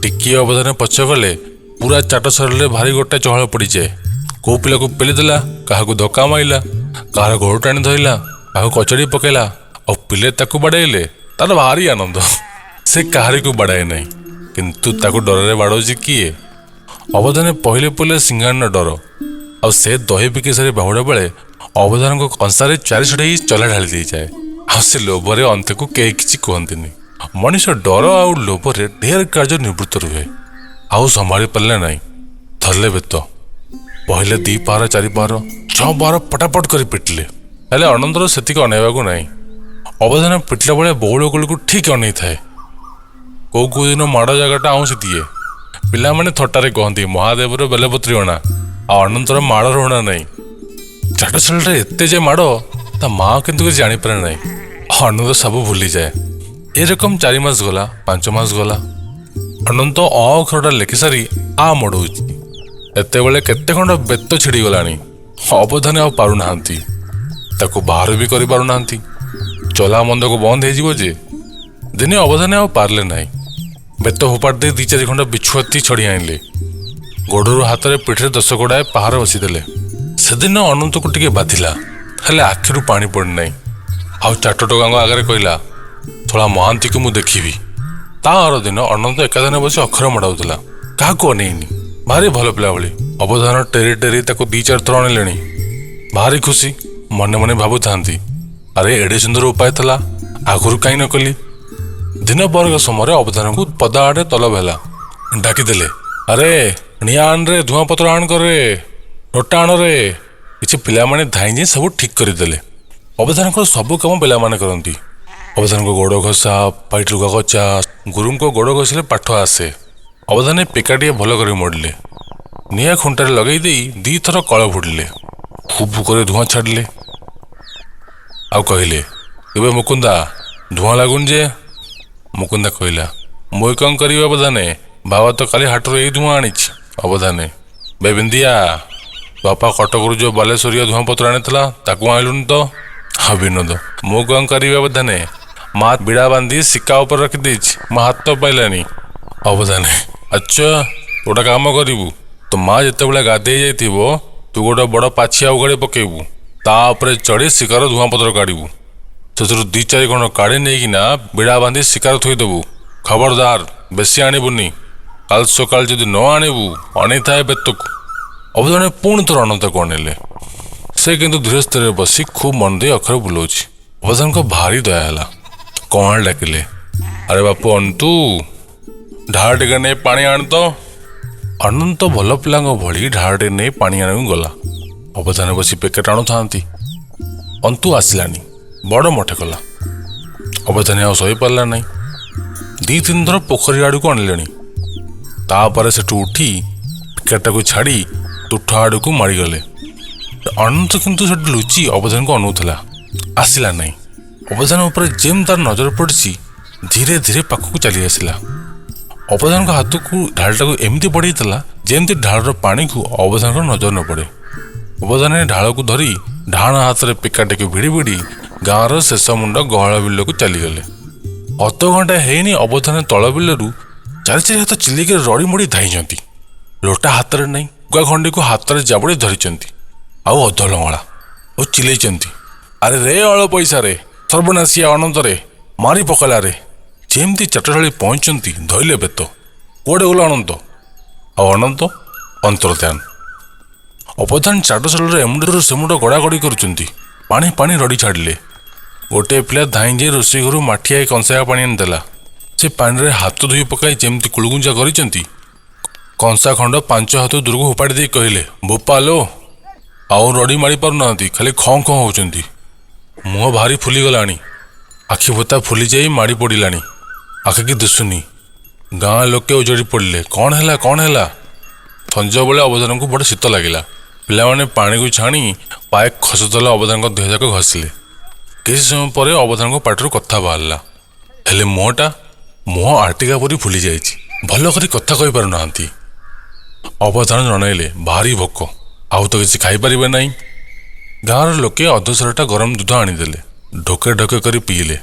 ଟିକିଏ ଅବଦାନ ପଛ କଲେ ପୁରା ଚାଟଶାଳୀରେ ଭାରି ଗୋଟେ ଚହଳ ପଡ଼ିଯାଏ। କୋଉ ପିଲାକୁ ପେଲିଦେଲା, କାହାକୁ ଧକ୍କା ମାଇଲା, କାହାର ଗୋଡ଼ ଟାଣି ଧରିଲା, କାହାକୁ କଚଡ଼ି ପକେଇଲା। ଆଉ ପିଲେ ତାକୁ ବାଡ଼େଇଲେ ତାର ଭାରି ଆନନ୍ଦ। ସେ କାହାରିକୁ ବାଡ଼ାଏ ନାହିଁ, କିନ୍ତୁ ତାକୁ ଡରରେ ବାଡ଼ଉଛି କିଏ? ଅବଧାନେ ପହିଲେ ପହିଲେ ସିଂହାଣୀର ଡର। ଆଉ ସେ ଦହି ବିକି ସାରି ବାହୁଡ଼ା ବେଳେ ଅବଧାନଙ୍କ କଂସାରେ 4 ସଢ଼େଇ ଚଲା ଢାଳି ଦେଇଯାଏ। ଆଉ ସେ ଲୋଭରେ ଅନ୍ତକୁ କେହି କିଛି କୁହନ୍ତିନି। ମଣିଷ ଡର ଆଉ ଲୋଭରେ ଢେର କାର୍ଯ୍ୟ ନିବୃତ୍ତ ରୁହେ। ଆଉ ସମ୍ଭାଳି ପାରିଲେ ନାହିଁ, ଧରିଲେ ବେତ। ପହିଲେ 2 ପାହାର, 4 ପାହାର, 6 ପାହାର ପଟାପଟ କରି ପିଟିଲେ। ହେଲେ ଅନନ୍ତର ସେତିକି ଅନେଇବାକୁ ନାହିଁ। ଅବଧାନ ପିଟିଲା ବେଳେ ବଉଳ କୋଳିକୁ ଠିକ୍ ଅନେଇଥାଏ। କୋଉ କୋଉ ଦିନ ମାଡ଼ ଜାଗାଟା ଆଉଁସି ଦିଏ। ପିଲାମାନେ ଥଟ୍ଟାରେ କହନ୍ତି, ମହାଦେବର ବେଲପତ୍ରୀ ଅଣା ଆଉ ଅନନ୍ତର ମାଡ଼ର ଅଣା ନାହିଁ। ଚାଟଶାଳୀରେ ଏତେ ଯେ ମାଡ଼, ତା ମା କିନ୍ତୁ କିଛି ଜାଣିପାରେ ନାହିଁ। ଅନନ୍ତ ସବୁ ଭୁଲିଯାଏ। ଏରକମ 4 ମାସ ଗଲା, 5 ମାସ ଗଲା। ଅନନ୍ତ ଅ ଅକ୍ଷରଟା ଲେଖିସାରି ଆ ମଡ଼ଉଛି। ଏତେବେଳେ କେତେ ଖଣ୍ଡ ବେତ ଛିଡ଼ିଗଲାଣି। ଅବଧାନ ଆଉ ପାରୁନାହାନ୍ତି। ତାକୁ ବାହାର ବି କରିପାରୁନାହାନ୍ତି। ଚଲା ମନ୍ଦକୁ ବନ୍ଦ ହେଇଯିବ ଯେ। ଦିନେ ଅବଧାନେ ଆଉ ପାରିଲେ ନାହିଁ। ବେତ ଫୋପାଡ଼ି ଦେଇ 2 4 ଖଣ୍ଡ ବିଛୁଆତି ଛଡ଼ି ଆଣିଲେ। ଗୋଡ଼ରୁ ହାତରେ ପିଠିରେ 10 ଗୋଡ଼ାଏ ପାହାର ବସିଦେଲେ। ସେଦିନ ଅନନ୍ତକୁ ଟିକେ ବାଧିଲା, ହେଲେ ଆଖିରୁ ପାଣି ପଡ଼ିନାହିଁ। ଆଉ ଚାଟ ଟୋକାଙ୍କ ଆଗରେ କହିଲା, ଥୋଳା ମହାନ୍ତିକୁ ମୁଁ ଦେଖିବି। ତା ଆର ଦିନ ଅନନ୍ତ ଏକାଧାନେ ବସି ଅକ୍ଷର ମଡ଼ାଉଥିଲା, କାହାକୁ ଅନେଇନି। ଭାରି ଭଲ ପିଲା ଭଳି। ଅବଧାନ ଟେରି ଟେରି ତାକୁ 2 4 ଥର ଅଣିଲେଣି। ଭାରି ଖୁସି। ମନେ ମନେ ଭାବୁଥାନ୍ତି, ଆରେ ଏଡ଼େ ସୁନ୍ଦର ଉପାୟ ଥିଲା, ଆଗରୁ କାହିଁ ନ କଲି। ଦିନ ବର୍ଗ ସମୟରେ ଅବଧାନକୁ ପଦା ଆଡ଼େ ତଲବ ହେଲା। ଡାକିଦେଲେ, ଆରେ ନିଆଁ ଆଣରେ, ଧୂଆଁ ପତ୍ର ଆଣ କରେ, ନୋଟା ଆଣରେ। କିଛି ପିଲାମାନେ ଧାଇଁ ଯାଇ ସବୁ ଠିକ୍ କରିଦେଲେ। ଅବଧାନଙ୍କର ସବୁ କାମ ପିଲାମାନେ କରନ୍ତି। ଅବଧାନଙ୍କ ଗୋଡ଼ ଘଷା, ପାଇଟି ଲୁଗା କଚା, ଗୁରୁଙ୍କ ଗୋଡ଼ ଘଷିଲେ ପାଠ ଆସେ। ଅବଧାନେ ପିକାଟିଏ ଭଲ କରି ମୋଡ଼ିଲେ। ନିଆଁ ଖୁଣ୍ଟାରେ ଲଗେଇ ଦେଇ 2 ଥର କଳ ଫୁଟିଲେ। ଖୁବ୍ କରି ଧୂଆଁ ଛାଡ଼ିଲେ ଆଉ କହିଲେ, ଏବେ ମୁକୁନ୍ଦା ଧୂଆଁ ଲାଗୁନି ଯେ? ମୁକୁନ୍ଦା କହିଲା, ମୁଇଁ କଣ କରିବି ଅବଧାନେ, ବାବା ତ କାଲି ହାଟରୁ ଏଇ ଧୂଆଁ ଆଣିଛି। ଅବଧାନେ, ବେ ବିନ୍ଦିଆ, ବାପା କଟକରୁ ଯେଉଁ ବାଲେଶ୍ୱରିଆ ଧୂଆଁ ପତ୍ର ଆଣିଥିଲା ତାକୁ ଆଣିଲୁନି ତ? ହଁ ବିନୋଦ, ମୁଁ କଣ କରିବି ଅବଧାନେ, ମା ବିଡ଼ା ବାନ୍ଧି ଶିକା ଉପରେ ରଖିଦେଇଛି, ମୋ ହାତ ପାଇଲାନି। ଅବଧାନେ, ଆଚ୍ଛା ଗୋଟେ କାମ କରିବୁ, ତୋ ମା ଯେତେବେଳେ ଗାଧେଇ ଯାଇଥିବ ତୁ ଗୋଟେ ବଡ଼ ପାଛିଆ ଉଗାଡ଼ି ପକେଇବୁ, ତା ଉପରେ ଚଢ଼ି ଶିକାର ଧୂଆଁ ପତ୍ର କାଢ଼ିବୁ। ସେଥିରୁ 2 4 ଖଣ୍ଡ କାଢ଼ି ନେଇକିନା ବିଡ଼ା ବାନ୍ଧି ଶିକାର ଥୋଇଦେବୁ। ଖବରଦାର, ବେଶୀ ଆଣିବୁନି। କାଲି ସକାଳେ ଯଦି ନ ଆଣିବୁ ଅନେଇଥାଏ ବେତକୁ। ଅବଧାନେ ପୁଣି ଥରେ ଅନନ୍ତକୁ ଅନେଇଲେ। ସେ କିନ୍ତୁ ଧୀରେ ସ୍ଥିରେ ବସି ଖୁବ୍ ମନ ଦେଇ ଅକ୍ଷର ବୁଲଉଛି। ଅବଧାନଙ୍କ ଭାରି ଦୟା ହେଲା। କଣ ଡାକିଲେ, ଆରେ ବାପୁ ଅନ୍ତୁ, ଢାଳ ଟିକେ ନେଇ ପାଣି ଆଣ ତ। ଅନନ୍ତ ଭଲ ପିଲାଙ୍କ ଭଳି ଢାଳଟେ ନେଇ ପାଣି ଆଣିବାକୁ ଗଲା। ଅବଧାନ ବସି ପେକେଟ ଆଣୁଥାନ୍ତି। ଅନ୍ତୁ ଆସିଲାନି, ବଡ଼ ମଠେ କଲା। ଅବଧାନ ଆଉ ସହିପାରିଲା ନାହିଁ। 2 3 ଥର ପୋଖରୀ ଆଡ଼କୁ ଆଣିଲେଣି। ତାପରେ ସେଠୁ ଉଠି ପିକେଟଟାକୁ ଛାଡ଼ି ତୁଠ ଆଡ଼କୁ ମାଡ଼ିଗଲେ। ଅନନ୍ତ କିନ୍ତୁ ସେଠି ଲୁଚି ଅବଧାନକୁ ଅନଉଥିଲା, ଆସିଲା ନାହିଁ। ଅବଧାନ ଉପରେ ଯେମିତି ତାର ନଜର ପଡ଼ିଛି, ଧୀରେ ଧୀରେ ପାଖକୁ ଚାଲି ଆସିଲା। ଅବଧାନଙ୍କ ହାତକୁ ଢାଳଟାକୁ ଏମିତି ବଢ଼େଇଥିଲା ଯେମିତି ଢାଳର ପାଣିକୁ ଅବଧାନଙ୍କର ନଜର ନ ପଡ଼େ। ଅବଧାନେ ଢାଳକୁ ଧରି ଡାହାଣ ହାତରେ ପିକାଟିକୁ ଭିଡ଼ି ଭିଡ଼ି ଗାଁର ଶେଷ ମୁଣ୍ଡ ଗହଳ ବିଲକୁ ଚାଲିଗଲେ। ଅଧଘଣ୍ଟା ହେଇନି ଅବଧାନ ତଳ ବିଲରୁ 4 4 ହାତ ଚିଲିକି ରଡ଼ି ମୋଡ଼ି ଧାଇଁଛନ୍ତି। ଲୋଟା ହାତରେ ନାହିଁ, ଲୁଗା ଖଣ୍ଡିକୁ ହାତରେ ଜାବୁଡ଼ି ଧରିଛନ୍ତି, ଆଉ ଅଧଲଙ୍ଗଳା, ଆଉ ଚିଲେଇଛନ୍ତି, ଆରେ ରେ ଅଳ ପଇସାରେ, ସର୍ବନାଶିଆ ଅନନ୍ତରେ, ମାରି ପକାଇଲା ରେ। ଯେମିତି ଚାଟଶାଳୀ ପହଞ୍ଚନ୍ତି ଧଇଲେ ବେତ। କୁଆଡ଼େ ଗଲା ଅନନ୍ତ? ଆଉ ଅନନ୍ତ ଅନ୍ତର୍ଧ୍ୟାନ। ଅବଧାନ ଚାଟଶାଳୀର ଏମୁଣ୍ଡରୁ ସେମୁଣ୍ଡ ଗଡ଼ାଗଡ଼ି କରୁଛନ୍ତି। ପାଣି ପାଣି ରଡ଼ି ଛାଡ଼ିଲେ। ଗୋଟିଏ ପିଲା ଧାଇଁ ଯାଇ ରୋଷେଇ ଘରୁ ମାଠିଆଏ କଂସାଏ ପାଣି ଆଣିଦେଲା। ସେ ପାଣିରେ ହାତ ଧୋଇ ପକାଇ ଯେମିତି କୁଳୁକୁଞ୍ଚା କରିଛନ୍ତି, କଂସା ଖଣ୍ଡ 5 ହାତ ଦୂରକୁ ଫୋପାଡ଼ି ଦେଇ କହିଲେ, ବୋପା ଲୋ, ଆଉ ରଡ଼ି ମାରି ପାରୁନାହାନ୍ତି, ଖାଲି ଖଁ ଖଁ ହେଉଛନ୍ତି। ମୁହଁ ଭାରି ଫୁଲିଗଲାଣି, ଆଖି ପତା ଫୁଲିଯାଇ ମାଡ଼ି ପଡ଼ିଲାଣି, ଆଖିକି ଦିଶୁନି। ଗାଁ ଲୋକେ ଉଜଡ଼ି ପଡ଼ିଲେ, କ'ଣ ହେଲା କ'ଣ ହେଲା? ସଞ୍ଜବେଳେ ଅବଧାନଙ୍କୁ ବଡ଼ ଶୀତ ଲାଗିଲା। ପିଲାମାନେ ପାଣିକୁ ଛାଣି ପାଏ ଖସୁଥିଲା ଅବଧାନଙ୍କ ଦେହ ଯାକ ଘଷିଲେ। କିଛି ସମୟ ପରେ ଅବଧାନଙ୍କ ପାଟିରୁ କଥା ବାହାରିଲା, ହେଲେ ମୁହଁ ଆଟିକା ପରି ଫୁଲି ଯାଇଛି, ଭଲ କରି କଥା କହିପାରୁନାହାନ୍ତି। ଅବଧାନ ଜଣାଇଲେ, ଭାରି ଭୋକ, ଆଉ ତ କିଛି ଖାଇପାରିବେ ନାହିଁ। ଗାଁର ଲୋକେ ଅଧସରଟା ଗରମ ଦୁଧ ଆଣିଦେଲେ, ଢୋକେ ଢୋକେ କରି ପିଇଲେ।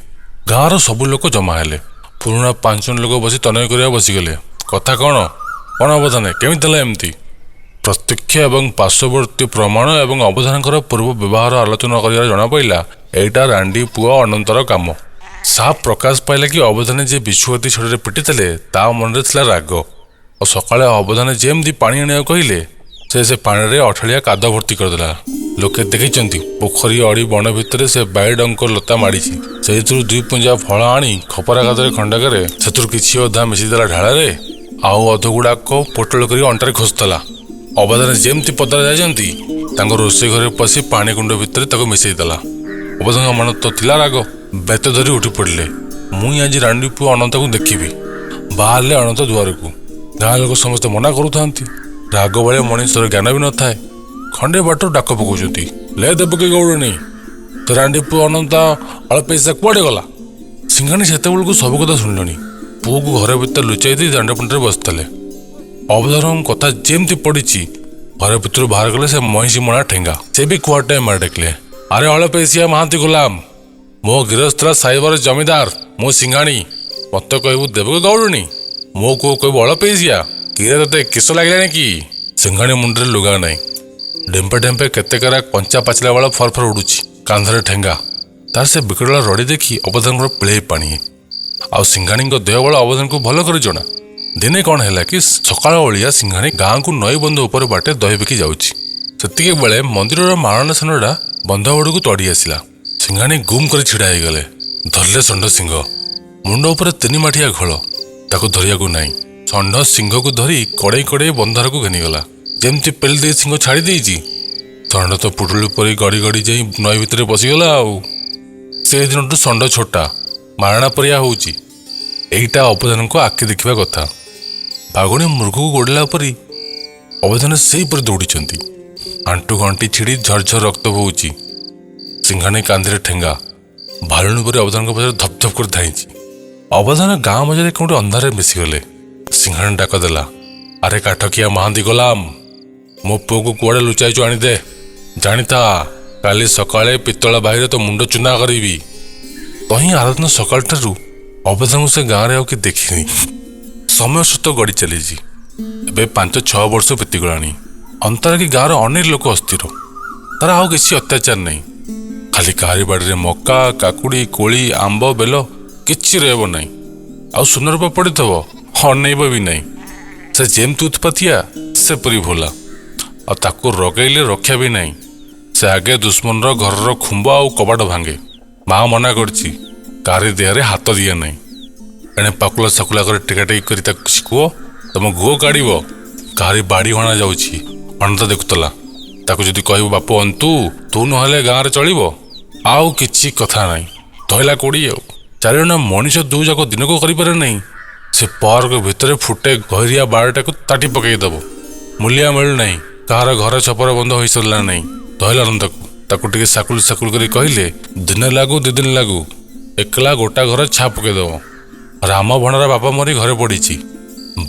ଗାଁର ସବୁ ଲୋକ ଜମା ହେଲେ। ପୁରୁଣା 5 ଜଣ ଲୋକ ବସି ତନୟ କରିବାକୁ ବସିଗଲେ। କଥା କ'ଣ କ'ଣ ଅବଧାନେ, କେମିତି ହେଲା ଏମିତି? ପ୍ରତ୍ୟକ୍ଷ ଏବଂ ପାର୍ଶ୍ୱବର୍ତ୍ତୀ ପ୍ରମାଣ ଏବଂ ଅବଧାନଙ୍କର ପୂର୍ବ ବ୍ୟବହାର ଆଲୋଚନା କରିବାରେ ଜଣାପଡ଼ିଲା, ଏଇଟା ରାଣ୍ଡି ପୁଅ ଅନନ୍ତର କାମ। ସାଫ ପ୍ରକାଶ ପାଇଲା କି ଅବଧାନେ ଯେ ବିଛୁଆତି ଛଡ଼ିରେ ପିଟିଥିଲେ ତା ମନରେ ଥିଲା ରାଗ। ଆଉ ସକାଳେ ଅବଧାନେ ଯେମିତି ପାଣି ଆଣିବାକୁ କହିଲେ, ସେ ପାଣିରେ ଅଠାଳିଆ କାଦ ଭର୍ତ୍ତି କରିଦେଲା। ଲୋକେ ଦେଖିଛନ୍ତି ପୋଖରୀ ଅଡ଼ି ବଣ ଭିତରେ ସେ ବାଇଡଙ୍କ ଲତା ମାଡ଼ିଛି। ସେଇଥିରୁ 2 ପୁଞ୍ଜା ଫଳ ଆଣି ଖପରା କାଦରେ ଖଣ୍ଡକରେ ସେଥିରୁ କିଛି ଅଧା ମିଶିଦେଲା ଢାଳରେ, ଆଉ ଅଧଗୁଡ଼ାକ ପୋଟଳ କରି ଅଣ୍ଟାରେ ଖୋସୁଥିଲା। ଅବଧାନ ଯେମିତି ପଦାରେ ଯାଇଛନ୍ତି, ତାଙ୍କ ରୋଷେଇ ଘରେ ପଶି ପାଣି କୁଣ୍ଡ ଭିତରେ ତାକୁ ମିଶାଇ ଦେଲା। ଅବଧାନଙ୍କ ମନ ତ ଥିଲା ରାଗ, ବେତ ଧରି ଉଠି ପଡ଼ିଲେ। ମୁଇଁ ଆଜି ରାଣ୍ଡି ପୁଅ ଅନନ୍ତକୁ ଦେଖିବି। ବାହାରିଲେ ଅନନ୍ତ ଦୁଆରକୁ। ଗାଁ ଲୋକ ସମସ୍ତେ ମନା କରୁଥାନ୍ତି। ରାଗ ବେଳେ ମଣିଷର ଜ୍ଞାନ ବି ନଥାଏ। ଖଣ୍ଡେ ବାଟରୁ ଡାକ ପକାଉଛନ୍ତି, ଲେ ଦେବକୀ ଗୌଡ଼ୁଣୀ, ତ ରାଣ୍ଡି ପୁଅ ଅନନ୍ତ ଅଳ୍ପ ପଇସା କୁଆଡ଼େ ଗଲା? ସିଂହାଣୀ ସେତେବେଳକୁ ସବୁ କଥା ଶୁଣିଲେଣି। ପୁଅକୁ ଘର ଭିତରେ ଲୁଚାଇ ଦେଇ ଦାଣ୍ଡ ପୁଣ୍ଡରେ ବସିଥିଲେ। ଅବଧାନଙ୍କ କଥା ଯେମିତି ପଡ଼ିଛି, ଘର ଭିତରୁ ବାହାର କଲେ ସେ ମଇଁଷି ମଣା ଠେଙ୍ଗା। ସେ ବି କୁଆଡ଼େ ମାରି ଡାକିଲେ, ଆରେ ଅଳପେଶିଆ ମହାନ୍ତି ଗୋଲାମ, ମୋ ଗୃହସ୍ଥ ସାଇବର ଜମିଦାର, ମୁଁ ସିଂଘାଣୀ, ମତେ କହିବୁ ଦେବକୁ ଗୌଡ଼ୁଣୀ, ମୋ ପୁଅ କହିବୁ ଅଳପେଶିଆ, କିରେ ତତେ କିସ ଲାଗିଲାଣି କି? ସିଂଘାଣୀ ମୁଣ୍ଡରେ ଲୁଗା ନାହିଁ, ଡେମ୍ପେ ଡେମ୍ପେ କେତେକରା କଞ୍ଚା ପାଚିଲା ବାଳ ଫର ଫର ଉଡୁଛି, କାନ୍ଧରେ ଠେଙ୍ଗା। ତାର ସେ ବିକଟଳ ରଡ଼ି ଦେଖି ଅବଧାନଙ୍କର ପିଳେଇ ପାଣି। ଆଉ ସିଂଘାଣୀଙ୍କ ଦେହ ବଳ ଅବଧାନକୁ ଭଲ କରି ଜଣା। ଦିନେ କ'ଣ ହେଲା କି, ସକାଳ ଓଳିଆ ସିଂଘାଣୀ ଗାଁକୁ ନଈ ବନ୍ଧ ଉପରେ ବାଟେ ଦହି ବିକି ଯାଉଛି। ସେତିକି ବେଳେ ମନ୍ଦିରର ମାଳନ ଷଣ୍ଢଟା ବନ୍ଧ ଆଡ଼କୁ ତଡ଼ି ଆସିଲା। ସିଂଘାଣୀ ଗୁମ୍ କରି ଛିଡ଼ା ହେଇଗଲେ। ଧରିଲେ ଷଣ୍ଢ ସିଂହ, ମୁଣ୍ଡ ଉପରେ 3 ମାଠିଆ ଘୋଳ, ତାକୁ ଧରିବାକୁ ନାହିଁ। ଷଣ୍ଢ ସିଂହକୁ ଧରି କଡ଼େଇ କଡ଼େଇ ବନ୍ଧାରକୁ ଘେନିଗଲା। ଯେମିତି ପେଲି ଦେଇ ସିଂହ ଛାଡ଼ି ଦେଇଛି, ଷଣ୍ଢ ତ ପୁଟୁଳି ପରି ଗଡ଼ି ଗଡ଼ି ଯାଇ ନଈ ଭିତରେ ପଶିଗଲା। ଆଉ ସେ ଦିନଠୁ ଷଣ୍ଢ ଛୋଟା ମାରଣା ପରିଆ ହଉଛି। ଏଇଟା ଅବଧାନଙ୍କ ଆଖି ଦେଖିବା କଥା। ବାଘୁଣୀ ମୃଗକୁ ଗୋଡ଼ିଲା ପରି ଅବଧାନ ସେଇପରି ଦୌଡ଼ିଛନ୍ତି। ଆଣ୍ଠୁ ଗଣ୍ଠି ଛିଡ଼ି ଝରଝର ରକ୍ତ ବହୁଛି। ସିଂଘାଣୀ କାନ୍ଧିରେ ଠେଙ୍ଗା, ଭାଲୁଣୀ ପରି ଅବଧାନଙ୍କ ପଛରେ ଧପ୍ ଧପ୍ କରି ଧାଇଁଛି। ଅବଧାନ ଗାଁ ମଝିରେ କେଉଁଠି ଅନ୍ଧାରରେ ମିଶିଗଲେ। ସିଂଘାଣୀ ଡାକ ଦେଲା, ଆରେ କାଠକିଆ ମହାନ୍ତି ଗୋଲାମ, ମୋ ପୁଅକୁ କୁଆଡ଼େ ଲୁଚାଇଛୁ ଆଣିଦେ। ଜାଣିଥା, କାଲି ସକାଳେ ପିତ୍ତଳ ବାହିରେ ତୋ ମୁଣ୍ଡ ଚୁନା କରିବି। ତହିଁ ଆରଦିନ ସକାଳଠାରୁ ଅବଧାନଙ୍କୁ ସେ ଗାଁରେ ଆଉ କିଏ ଦେଖିନି। ସମୟ ସତ ଗଡ଼ି ଚାଲିଛି। ଏବେ 5-6 ବର୍ଷ ବିତିଗଲାଣି। ଅନ୍ତରକି ଗାଁର ଅନେକ ଲୋକ ଅସ୍ଥିର। ତାର ଆଉ କିଛି ଅତ୍ୟାଚାର ନାହିଁ। ଖାଲି କାହାରି ବାଡ଼ିରେ ମକା, କାକୁଡ଼ି, କୋଳି, ଆମ୍ବ, ବେଲ କିଛି ରହିବ ନାହିଁ। ଆଉ ସୁନା ରୂପା ପଡ଼ିଥିବ ଅନେଇବ ବି ନାହିଁ। ସେ ଯେମିତି ଉତ୍ପାତିଆ ସେପରି ଭୋଲା। ଆଉ ତାକୁ ରଗେଇଲେ ରକ୍ଷା ବି ନାହିଁ। ସେ ଆଗେ ଦୁଶ୍ମନର ଘରର ଖୁମ୍ବ ଆଉ କବାଟ ଭାଙ୍ଗେ। ମା ମନା କରିଛି, କାହାରି ଦେହରେ ହାତ ଦିଏ ନାହିଁ। ଏଣେ ପାକୁଲା ସାକୁଲା କରି ଟେକାଟେକି କରି ତାକୁ କିଛି କୁହ, ତମ ଘୁଅ କାଢ଼ିବ। କାହାରି ବାଡ଼ି ହଣା ଯାଉଛି, ଅନନ୍ତ ଦେଖୁଥିଲା। ତାକୁ ଯଦି କହିବୁ ବାପୁ ଅନ୍ତୁ, ତୁ ନହେଲେ ଗାଁରେ ଚଳିବ, ଆଉ କିଛି କଥା ନାହିଁ। ଧଇଲା କୋଡ଼ି ଆଉ ଚାରିଜଣ ମଣିଷ ଦୁଇ ଯାକ ଦିନକୁ କରିପାରେ ନାହିଁ। ସେ ପର୍କ ଭିତରେ ଫୁଟେ ଘରିଆ ବାଡ଼ଟାକୁ ତାଟି ପକେଇଦବ। ମୂଲିଆ ମିଳୁନାହିଁ, କାହାର ଘର ଛପର ବନ୍ଧ ହୋଇସାରିଲା ନାହିଁ। ଧଇଲା ଅନନ୍ତକୁ, ତାକୁ ଟିକେ ସାକୁଲ ସାକୁଲ କରି କହିଲେ ଦିନେ ଲାଗୁ 2 ଦିନ ଲାଗୁ, ଏକଲା ଗୋଟା ଘର ଛା ପକେଇଦବ। ରାମ ଭଣର ବାପା ମରି ଘରେ ପଡ଼ିଛି,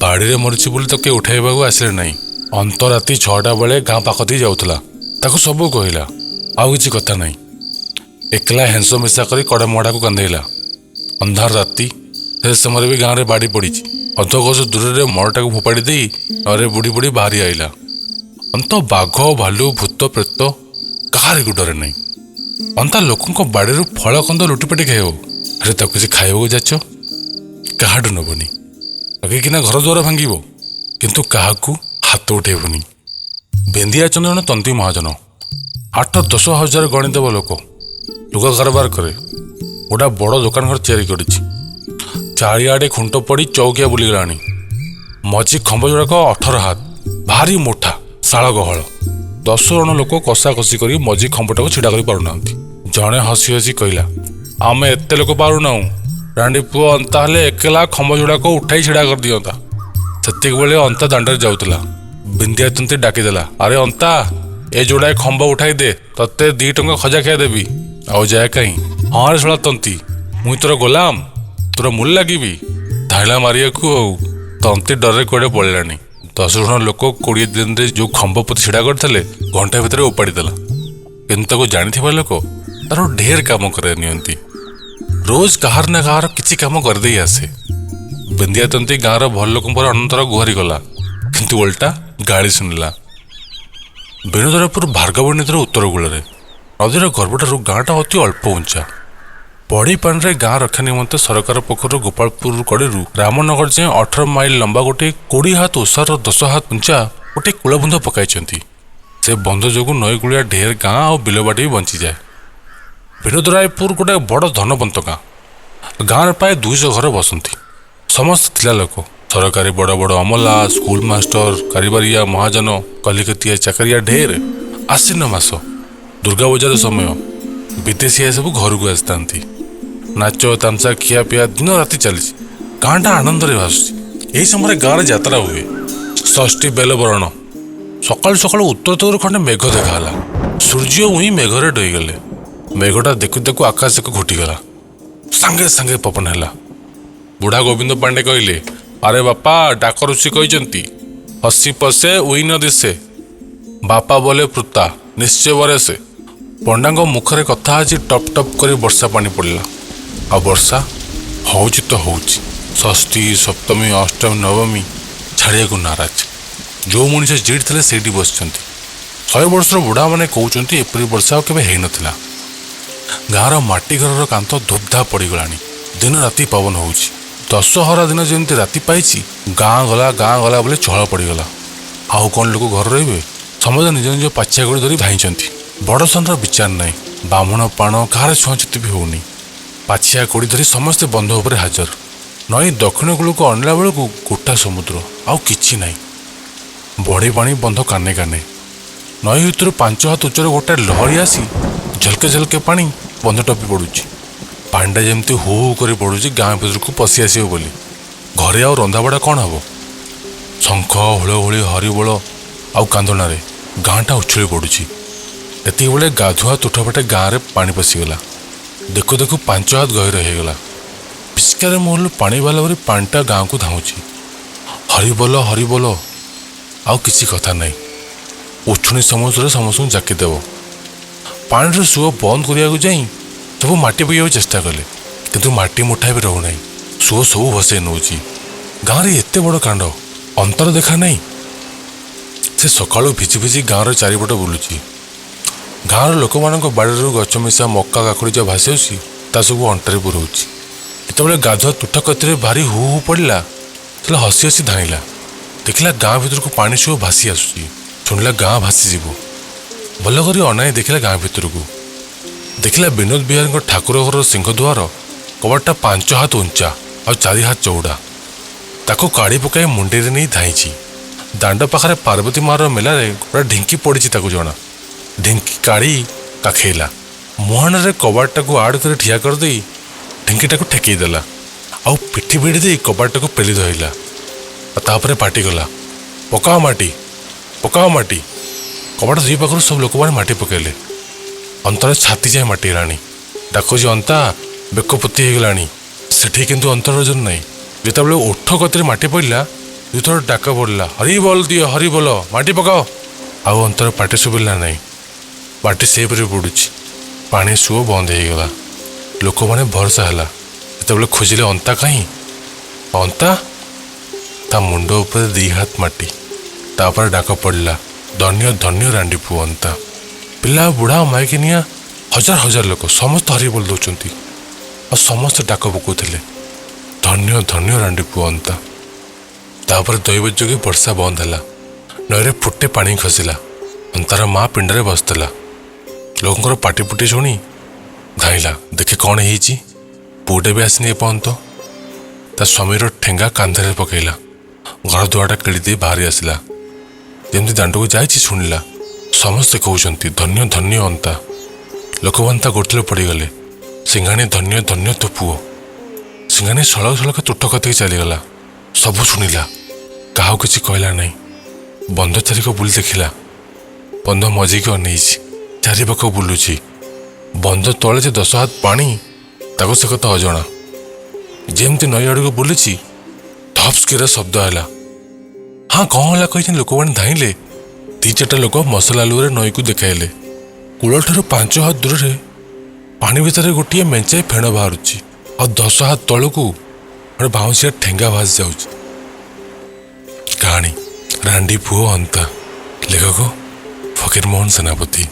ବାଡ଼ିରେ ମରିଛି ବୋଲି ତାକୁ କେହି ଉଠାଇବାକୁ ଆସିଲେ ନାହିଁ। ଅନ୍ତ ରାତି 6ଟା ବେଳେ ଗାଁ ପାଖ ଦେଇ ଯାଉଥିଲା। ତାକୁ ସବୁ କହିଲା, ଆଉ କିଛି କଥା ନାହିଁ। ଏକଲା ହେଂସ ମିଶା କରି କଡ଼ା ମଡ଼ାକୁ କାନ୍ଧେଇଲା। ଅନ୍ଧାର ରାତି, ସେ ସମୟରେ ବି ଗାଁରେ ବାଡ଼ି ପଡ଼ିଛି। ଅଧ ଗଛ ଦୂରରେ ମଡ଼ଟାକୁ ଫୋପାଡ଼ି ଦେଇ ନଈରେ ବୁଡ଼ି ବୁଡ଼ି ବାହାରି ଆଇଲା। ଅନ୍ତ ବାଘ, ଭାଲୁ, ଭୂତ, ପ୍ରେତ କାହାରିକୁ ଡରେ ନାହିଁ। ଅନ୍ତା ଲୋକଙ୍କ ବାଡ଼ିରୁ ଫଳ କନ୍ଦ ଲୁଟିପାଟି ଖାଇବ, ହେଲେ ତାକୁ କିଛି ଖାଇବାକୁ ଯାଚ କାହାଠୁ ନେବନି। ଲଗେଇକିନା ଘର ଦ୍ୱାର ଭାଙ୍ଗିବ, କିନ୍ତୁ କାହାକୁ ହାତ ଉଠେଇବନି। ବେନ୍ଦିଆ ଚନ୍ଦ ଜଣେ ତନ୍ତୀ ମହାଜନ, 8-10 ହଜାର ଗଣିଦେବ ଲୋକ। ଲୁଗା କାରବାର କରେ। ଗୋଟା ବଡ଼ ଦୋକାନ ଘର ତିଆରି କରିଛି। ଚାରିଆଡ଼େ ଖୁଣ୍ଟ ପଡ଼ି ଚୌକିଆ ବୁଲିଗଲାଣି। ମଝି ଖମ୍ବ ଯୋଡ଼ାକ 18 ହାତ, ଭାରି ମୋଟା, ଶାଳ ଗହଳ। 10 ଜଣ ଲୋକ କଷାକଷି କରି ମଝି ଖମ୍ବଟାକୁ ଛିଡ଼ା କରିପାରୁନାହାନ୍ତି। ଜଣେ ହସି ହସି କହିଲା, ଆମେ ଏତେ ଲୋକ ପାରୁନାହୁଁ, ରାଣ୍ଡି ପୁଅ ଅନ୍ତା ହେଲେ ଏକଲା ଖମ୍ବ ଯୋଡ଼ାକ ଉଠାଇ ଛିଡ଼ା କରିଦିଅନ୍ତା। ସେତିକି ବେଳେ ଅନ୍ତା ଦାଣ୍ଡରେ ଯାଉଥିଲା। ବିନ୍ଦିଆ ତନ୍ତି ଡାକିଦେଲା, ଆରେ ଅନ୍ତା, ଏ ଯୋଡ଼ାଏ ଖମ୍ବ ଉଠାଇ ଦେ, ତତେ 2 ଟଙ୍କା ଖଜା ଖିଆ ଦେବି। ଆଉ ଯାଏ କାହିଁ? ହଁ ରେ ଶଳା ତନ୍ତି, ମୁଇଁ ତୋର ଗୋଲାମ, ତୋର ମୂଲ ଲାଗିବି। ଧାଇଲା ମାରିବାକୁ ଆଉ ତନ୍ତି ଡରରେ କୁଆଡ଼େ ପଳେଇଲାଣି। 10 ଜଣ ଲୋକ 20 ଦିନରେ ଯୋଉ ଖମ୍ବ ପୋତି ଛିଡ଼ା କରିଥିଲେ, ଘଣ୍ଟା ଭିତରେ ଉପାଡ଼ି ଦେଲା। କିନ୍ତୁ ତାକୁ ଜାଣିଥିବା ଲୋକ ତାର ଢେର କାମ କରାଇ ନିଅନ୍ତି। ରୋଜ କାହାର ନା କାହାର କିଛି କାମ କରିଦେଇ ଆସେ। ବିନ୍ଦିଆ ତନ୍ତି ଗାଁର ଭଲ ଲୋକଙ୍କ ପରେ ଅନନ୍ତର ଗୁହାରି ଗଲା, କିନ୍ତୁ ଓଲଟା ଗାଳି ଶୁଣିଲା। ବିନୋଦରାପୁର ଭାର୍ଗବୀ ନଦୀର ଉତ୍ତର କୂଳରେ ନଦୀର ଗର୍ଭଠାରୁ ଗାଁଟା ଅତି ଅଳ୍ପ ଉଞ୍ଚା। ବଢ଼ି ପାଣିରେ ଗାଁ ରକ୍ଷା ନିମନ୍ତେ ସରକାର ପକ୍ଷରୁ ଗୋପାଳପୁର କଡ଼ିରୁ ରାମନଗର ଯାଏଁ 18 ମାଇଲ ଲମ୍ବା ଗୋଟିଏ 20 ହାତ ଓସାର 10 ହାତ ଉଞ୍ଚା ଗୋଟିଏ କୂଳବନ୍ଧ ପକାଇଛନ୍ତି। ସେ ବନ୍ଧ ଯୋଗୁଁ ନଈକୂଳିଆ ଢେର ଗାଁ ଆଉ ବିଲବାଡ଼ି ବି ବଞ୍ଚିଯାଏ। ବିନୋଦରାୟପୁର ଗୋଟେ ବଡ଼ ଧନବନ୍ତ ଗାଁ। ଗାଁରେ ପ୍ରାୟ 200 ଘର ବସନ୍ତି। ସମସ୍ତେ ଥିଲା ଲୋକ, ସରକାରୀ ବଡ଼ ବଡ଼ ଅମଲା, ସ୍କୁଲ ମାଷ୍ଟର, କାରିବାରିଆ, ମହାଜନ, କଲିକତିଆ ଚାକରିଆ ଢେର। ଆଶ୍ୱିନ ମାସ, ଦୁର୍ଗା ପୂଜାର ସମୟ, ବିଦେଶିଆ ସବୁ ଘରକୁ ଆସିଥାନ୍ତି। ନାଚ ତାମସା ଖିଆପିଆ ଦିନ ରାତି ଚାଲିଛି। ଗାଁଟା ଆନନ୍ଦରେ ଭାସୁଛି। ଏହି ସମୟରେ ଗାଁରେ ଯାତ୍ରା ହୁଏ। ଷଷ୍ଠୀ ବେଲବରଣ। ସକାଳୁ ସକାଳୁ ଉତ୍ତର ଦିଗରୁ ଖଣ୍ଡେ ମେଘ ଦେଖାହେଲା। ସୂର୍ଯ୍ୟ ଉଇଁ ମେଘରେ ଡୋଇଗଲେ। ମେଘଟା ଦେଖୁ ଦେଖୁ ଆକାଶକୁ ଘୋଟିଗଲା। ସାଙ୍ଗେ ସାଙ୍ଗେ ପବନ ହେଲା। ବୁଢ଼ା ଗୋବିନ୍ଦ ପାଣ୍ଡେ କହିଲେ, ଆରେ ବାପା, ଡାକ ଋଷି କହିଛନ୍ତି, ହସି ପଶେ ଉଇ ନ ଦିଶେ, ବାପା ବୋଲେ ପୃତା ନିଶ୍ଚୟ ବରସେ। ପଣ୍ଡାଙ୍କ ମୁଖରେ କଥା ଅଛି, ଟପ୍ ଟପ୍ କରି ବର୍ଷା ପାଣି ପଡ଼ିଲା। ଆଉ ବର୍ଷା ହେଉଛି ତ ହେଉଛି, ଷଷ୍ଠୀ, ସପ୍ତମୀ, ଅଷ୍ଟମୀ, ନବମୀ ଛାଡ଼ିବାକୁ ନାରାଜ। ଯେଉଁ ମଣିଷ ଯେଉଁଠି ଥିଲେ ସେଇଠି ବସିଛନ୍ତି। 100 ବର୍ଷର ବୁଢ଼ାମାନେ କହୁଛନ୍ତି, ଏପରି ବର୍ଷା ଆଉ କେବେ ହେଇନଥିଲା। ଗାଁର ମାଟି ଘରର କାନ୍ଥ ଧୁପଧା ପଡ଼ିଗଲାଣି। ଦିନ ରାତି ପବନ ହେଉଛି। ଦଶହରା ଦିନ ଯେମିତି ରାତି ପାଇଛି, ଗାଁ ଗଲା, ଗାଁ ଗଲା ବୋଲି ଚହଳ ପଡ଼ିଗଲା। ଆଉ କ'ଣ ଲୋକ ଘରେ ରହିବେ? ସମସ୍ତେ ନିଜ ନିଜ ପାଛିଆ ଗୋଡ଼ି ଧରି ଧାଇଁଛନ୍ତି। ବଡ଼ ସାନର ବିଚାର ନାହିଁ। ବାମୁଣ ପାଣ କାହାର ଛୁଆଁଛୁତି ବି ହେଉନି। ପାଛିଆ କୋଡ଼ି ଧରି ସମସ୍ତେ ବନ୍ଧ ଉପରେ ହାଜର। ନଈ ଦକ୍ଷିଣ କୂଳକୁ ଅଣିଲା ବେଳକୁ ଗୋଟା ସମୁଦ୍ର, ଆଉ କିଛି ନାହିଁ। ବଢ଼ି ପାଣି ବନ୍ଧ କାନେ କାନେ। ନଈ ଭିତରୁ 5 ହାତ ଉଚ୍ଚରେ ଗୋଟାଏ ଲହରୀ ଆସି ଝଲକେ ଝଲକେ ପାଣି ବନ୍ଧ ଟପି ପଡ଼ୁଛି। ପାଣିଟା ଯେମିତି ହୁ ହୁ କରି ପଡ଼ୁଛି ଗାଁ ଭିତରକୁ ପଶି ଆସିବ ବୋଲି। ଘରେ ଆଉ ରନ୍ଧାବଢ଼ା କ'ଣ ହେବ? ଶଙ୍ଖ, ହୁଳହୁଳି, ହରିବୋଳ ଆଉ କାନ୍ଦଣାରେ ଗାଁଟା ଉଛୁଳି ପଡ଼ୁଛି। ଏତିକିବେଳେ ଗାଧୁଆ ତୁଠପଟେ ଗାଁରେ ପାଣି ପଶିଗଲା। ଦେଖୁ ଦେଖୁ 5 ହାତ ଗହୀର ହେଇଗଲା। ପିଚକାରୀ ମୁହଁରୁ ପାଣି ବାହାରିଲା ପରି ପାଣିଟା ଗାଁକୁ ଧାଉଁଛି। ହରିବୋଲ, ହରିବୋଲ, ଆଉ କିଛି କଥା ନାହିଁ। ଉଛୁଣି ସମୁଦ୍ରରେ ସମସ୍ତଙ୍କୁ ଜାକିଦେବ। ପାଣିର ସୁଅ ବନ୍ଦ କରିବାକୁ ଯାଇ ସବୁ ମାଟି ପକାଇବାକୁ ଚେଷ୍ଟା କଲେ, କିନ୍ତୁ ମାଟି ମୁଠା ବି ରହୁନାହିଁ। ସୁଅ ସବୁ ଭସେଇ ନେଉଛି। ଗାଁରେ ଏତେ ବଡ଼ କାଣ୍ଡ, ଅନ୍ତର ଦେଖା ନାହିଁ। ସେ ସକାଳୁ ଭିଜି ଭିଜି ଗାଁର ଚାରିପଟ ବୁଲୁଛି। ଗାଁର ଲୋକମାନଙ୍କ ବାଡ଼ିରୁ ଗଛ ମିଶା ମକା, କାକୁଡ଼ି ଯାହା ଭାସି ଆସୁଛି, ତା ସବୁ ଅଣ୍ଟାରେ ପୁରଉଛି। ଯେତେବେଳେ ଗାଧୁଆ ତୁଠ କତିରେ ଭାରି ହୁ ହୁ ପଡ଼ିଲା, ସେତେବେଳେ ହସି ହସି ଧାଇଁଲା। ଦେଖିଲା ଗାଁ ଭିତରକୁ ପାଣି ସୁଅ ଭାସି ଆସୁଛି। ଶୁଣିଲା ଗାଁ ଭାସିଯିବ। ଭଲ କରି ଅନାଇ ଦେଖିଲା ଗାଁ ଭିତରକୁ। ଦେଖିଲା ବିନୋଦ ବିହାରୀଙ୍କ ଠାକୁର ଘରର ସିଂହଦ୍ୱାର କବାଟଟା 5 ହାତ ଉଞ୍ଚା ଆଉ 4 ହାତ ଚଉଡ଼ା। ତାକୁ କାଢ଼ି ପକାଇ ମୁଣ୍ଡିରେ ନେଇ ଧାଇଁଛି। ଦାଣ୍ଡ ପାଖରେ ପାର୍ବତୀ ମାର ମେଲାରେ ଗୋଟେ ଢିଙ୍କି ପଡ଼ିଛି, ତାକୁ ଜଣା। ଢିଙ୍କି କାଢ଼ି କାଖେଇଲା। ମୁହାଣରେ କବାଟଟାକୁ ଆଡ଼ କରି ଠିଆ କରିଦେଇ ଢିଙ୍କିଟାକୁ ଠେକେଇ ଦେଲା, ଆଉ ପିଠି ଭିଡ଼ି ଦେଇ କବାଟଟାକୁ ପେଲି ଧରିଲା। ଆଉ ତାପରେ ପାଟି କଲା, "ପକାଅ ମାଟି, ପକାଅ ମାଟି।" କବାଟ ଦୁଇ ପାଖରୁ ସବୁ ଲୋକମାନେ ମାଟି ପକାଇଲେ। ଅନ୍ତର ଛାତି ଯାଏ ମାଟି ହେଲାଣି। ଡାକୁଛି, "ଅନ୍ତା, ବେକ ପୋତି ହେଇଗଲାଣି।" ସେଠି କିନ୍ତୁ ଅନ୍ତର ଓଜନ ନାହିଁ। ଯେତେବେଳେ ଓଠ କତିରେ ମାଟି ପଡ଼ିଲା, ଦୁଇଥର ଡାକ ପଡ଼ିଲା, "ହରି ବୋଲ ଦିଅ, ହରି ବୋଲ, ମାଟି ପକାଅ।" ଆଉ ଅନ୍ତର ପାଟି ଶୁଭିଲା ନାହିଁ। ମାଟି ସେହିପରି ପଡ଼ୁଛି। ପାଣି ସୁଅ ବନ୍ଦ ହେଇଗଲା। ଲୋକମାନେ ଭରସା ହେଲା। ଯେତେବେଳେ ଖୋଜିଲେ, ଅନ୍ତା କାହିଁ? ଅନ୍ତା, ତା ମୁଣ୍ଡ ଉପରେ 2 ହାତ ମାଟି। ତାପରେ ଡାକ ପଡ଼ିଲା, "ଧନ୍ୟ, ଧନ୍ୟ ରାଣ୍ଡି ପୁଅ ଅନ୍ତା।" ପିଲା, ବୁଢ଼ା, ମାଇକିନିଆ, ହଜାର ହଜାର ଲୋକ ସମସ୍ତେ ହରି ବୋଲ ଦେଉଛନ୍ତି ଆଉ ସମସ୍ତେ ଡାକ ପକାଉଥିଲେ, "ଧନ୍ୟ, ଧନ୍ୟ ରାଣ୍ଡି ପୁଅ ଅନ୍ତା।" ତାପରେ ଦୈବ ଯୋଗେ ବର୍ଷା ବନ୍ଦ ହେଲା। ନଈରେ ଫୁଟେ ପାଣି ଖସିଲା। ଅନ୍ତାର ମା ପିଣ୍ଡାରେ ବସିଥିଲା। ଲୋକଙ୍କର ପାଟି ପୁଟି ଶୁଣି ଧାଇଁଲା, ଦେଖେ କ'ଣ ହେଇଛି। ପୁଅଟା ବି ଆସିନି ଏପର୍ଯ୍ୟନ୍ତ। ତା ସ୍ୱାମୀର ଠେଙ୍ଗା କାନ୍ଧରେ ପକାଇଲା। ଘର ଦୁଆରଟା କିଳି ଦେଇ ବାହାରି ଆସିଲା। ଯେମିତି ଦାଣ୍ଡକୁ ଯାଇଛି, ଶୁଣିଲା ସମସ୍ତେ କହୁଛନ୍ତି, "ଧନ୍ୟ, ଧନ୍ୟ ଅନ୍ତା।" ଲୋକମାନେ ତା ଗୋଟିରେ ପଡ଼ିଗଲେ, "ସିଂହାଣୀ, ଧନ୍ୟ, ଧନ୍ୟ ତୋ ପୁଅ।" ସିଂହାଣୀ ସଳକ ସଳକ ତୁଠ କତିକି ଚାଲିଗଲା। ସବୁ ଶୁଣିଲା, କାହାକୁ କିଛି କହିଲା ନାହିଁ। ବନ୍ଧ ଚାରିକ ବୁଲି ଦେଖିଲା। ବନ୍ଧ ମଝିକି ଅନେଇଛି, ଚାରିପାଖ ବୁଲୁଛି। ବନ୍ଧ ତଳେ ଯେ 10 ହାତ ପାଣି, ତାକୁ ସେ କଥା ଅଜଣା। ଯେମିତି ନଈ ଆଡ଼କୁ ବୁଲିଛି, ଧପ୍ସକିର ଶବ୍ଦ ହେଲା। ହଁ, କ'ଣ ହେଲା କହିଛନ୍ତି ଲୋକମାନେ ଧାଇଁଲେ। ଦି ଚାରିଟା ଲୋକ ମସଲା ଆଲୁଅରେ ନଈକୁ ଦେଖାଇଲେ। କୂଳଠାରୁ 5 ହାତ ଦୂରରେ ପାଣି ଭିତରେ ଗୋଟିଏ ମେଞ୍ଚାଏ ଫେଣ ବାହାରୁଛି ଆଉ 10 ହାତ ତଳକୁ ଗୋଟେ ବାଉଁଶିଆ ଠେଙ୍ଗା ଭାସି ଯାଉଛି। କାହାଣୀ ରାଣ୍ଡି ପୁଅ ଅନ୍ତା, ଲେଖକ ଫକୀରମୋହନ ସେନାପତି।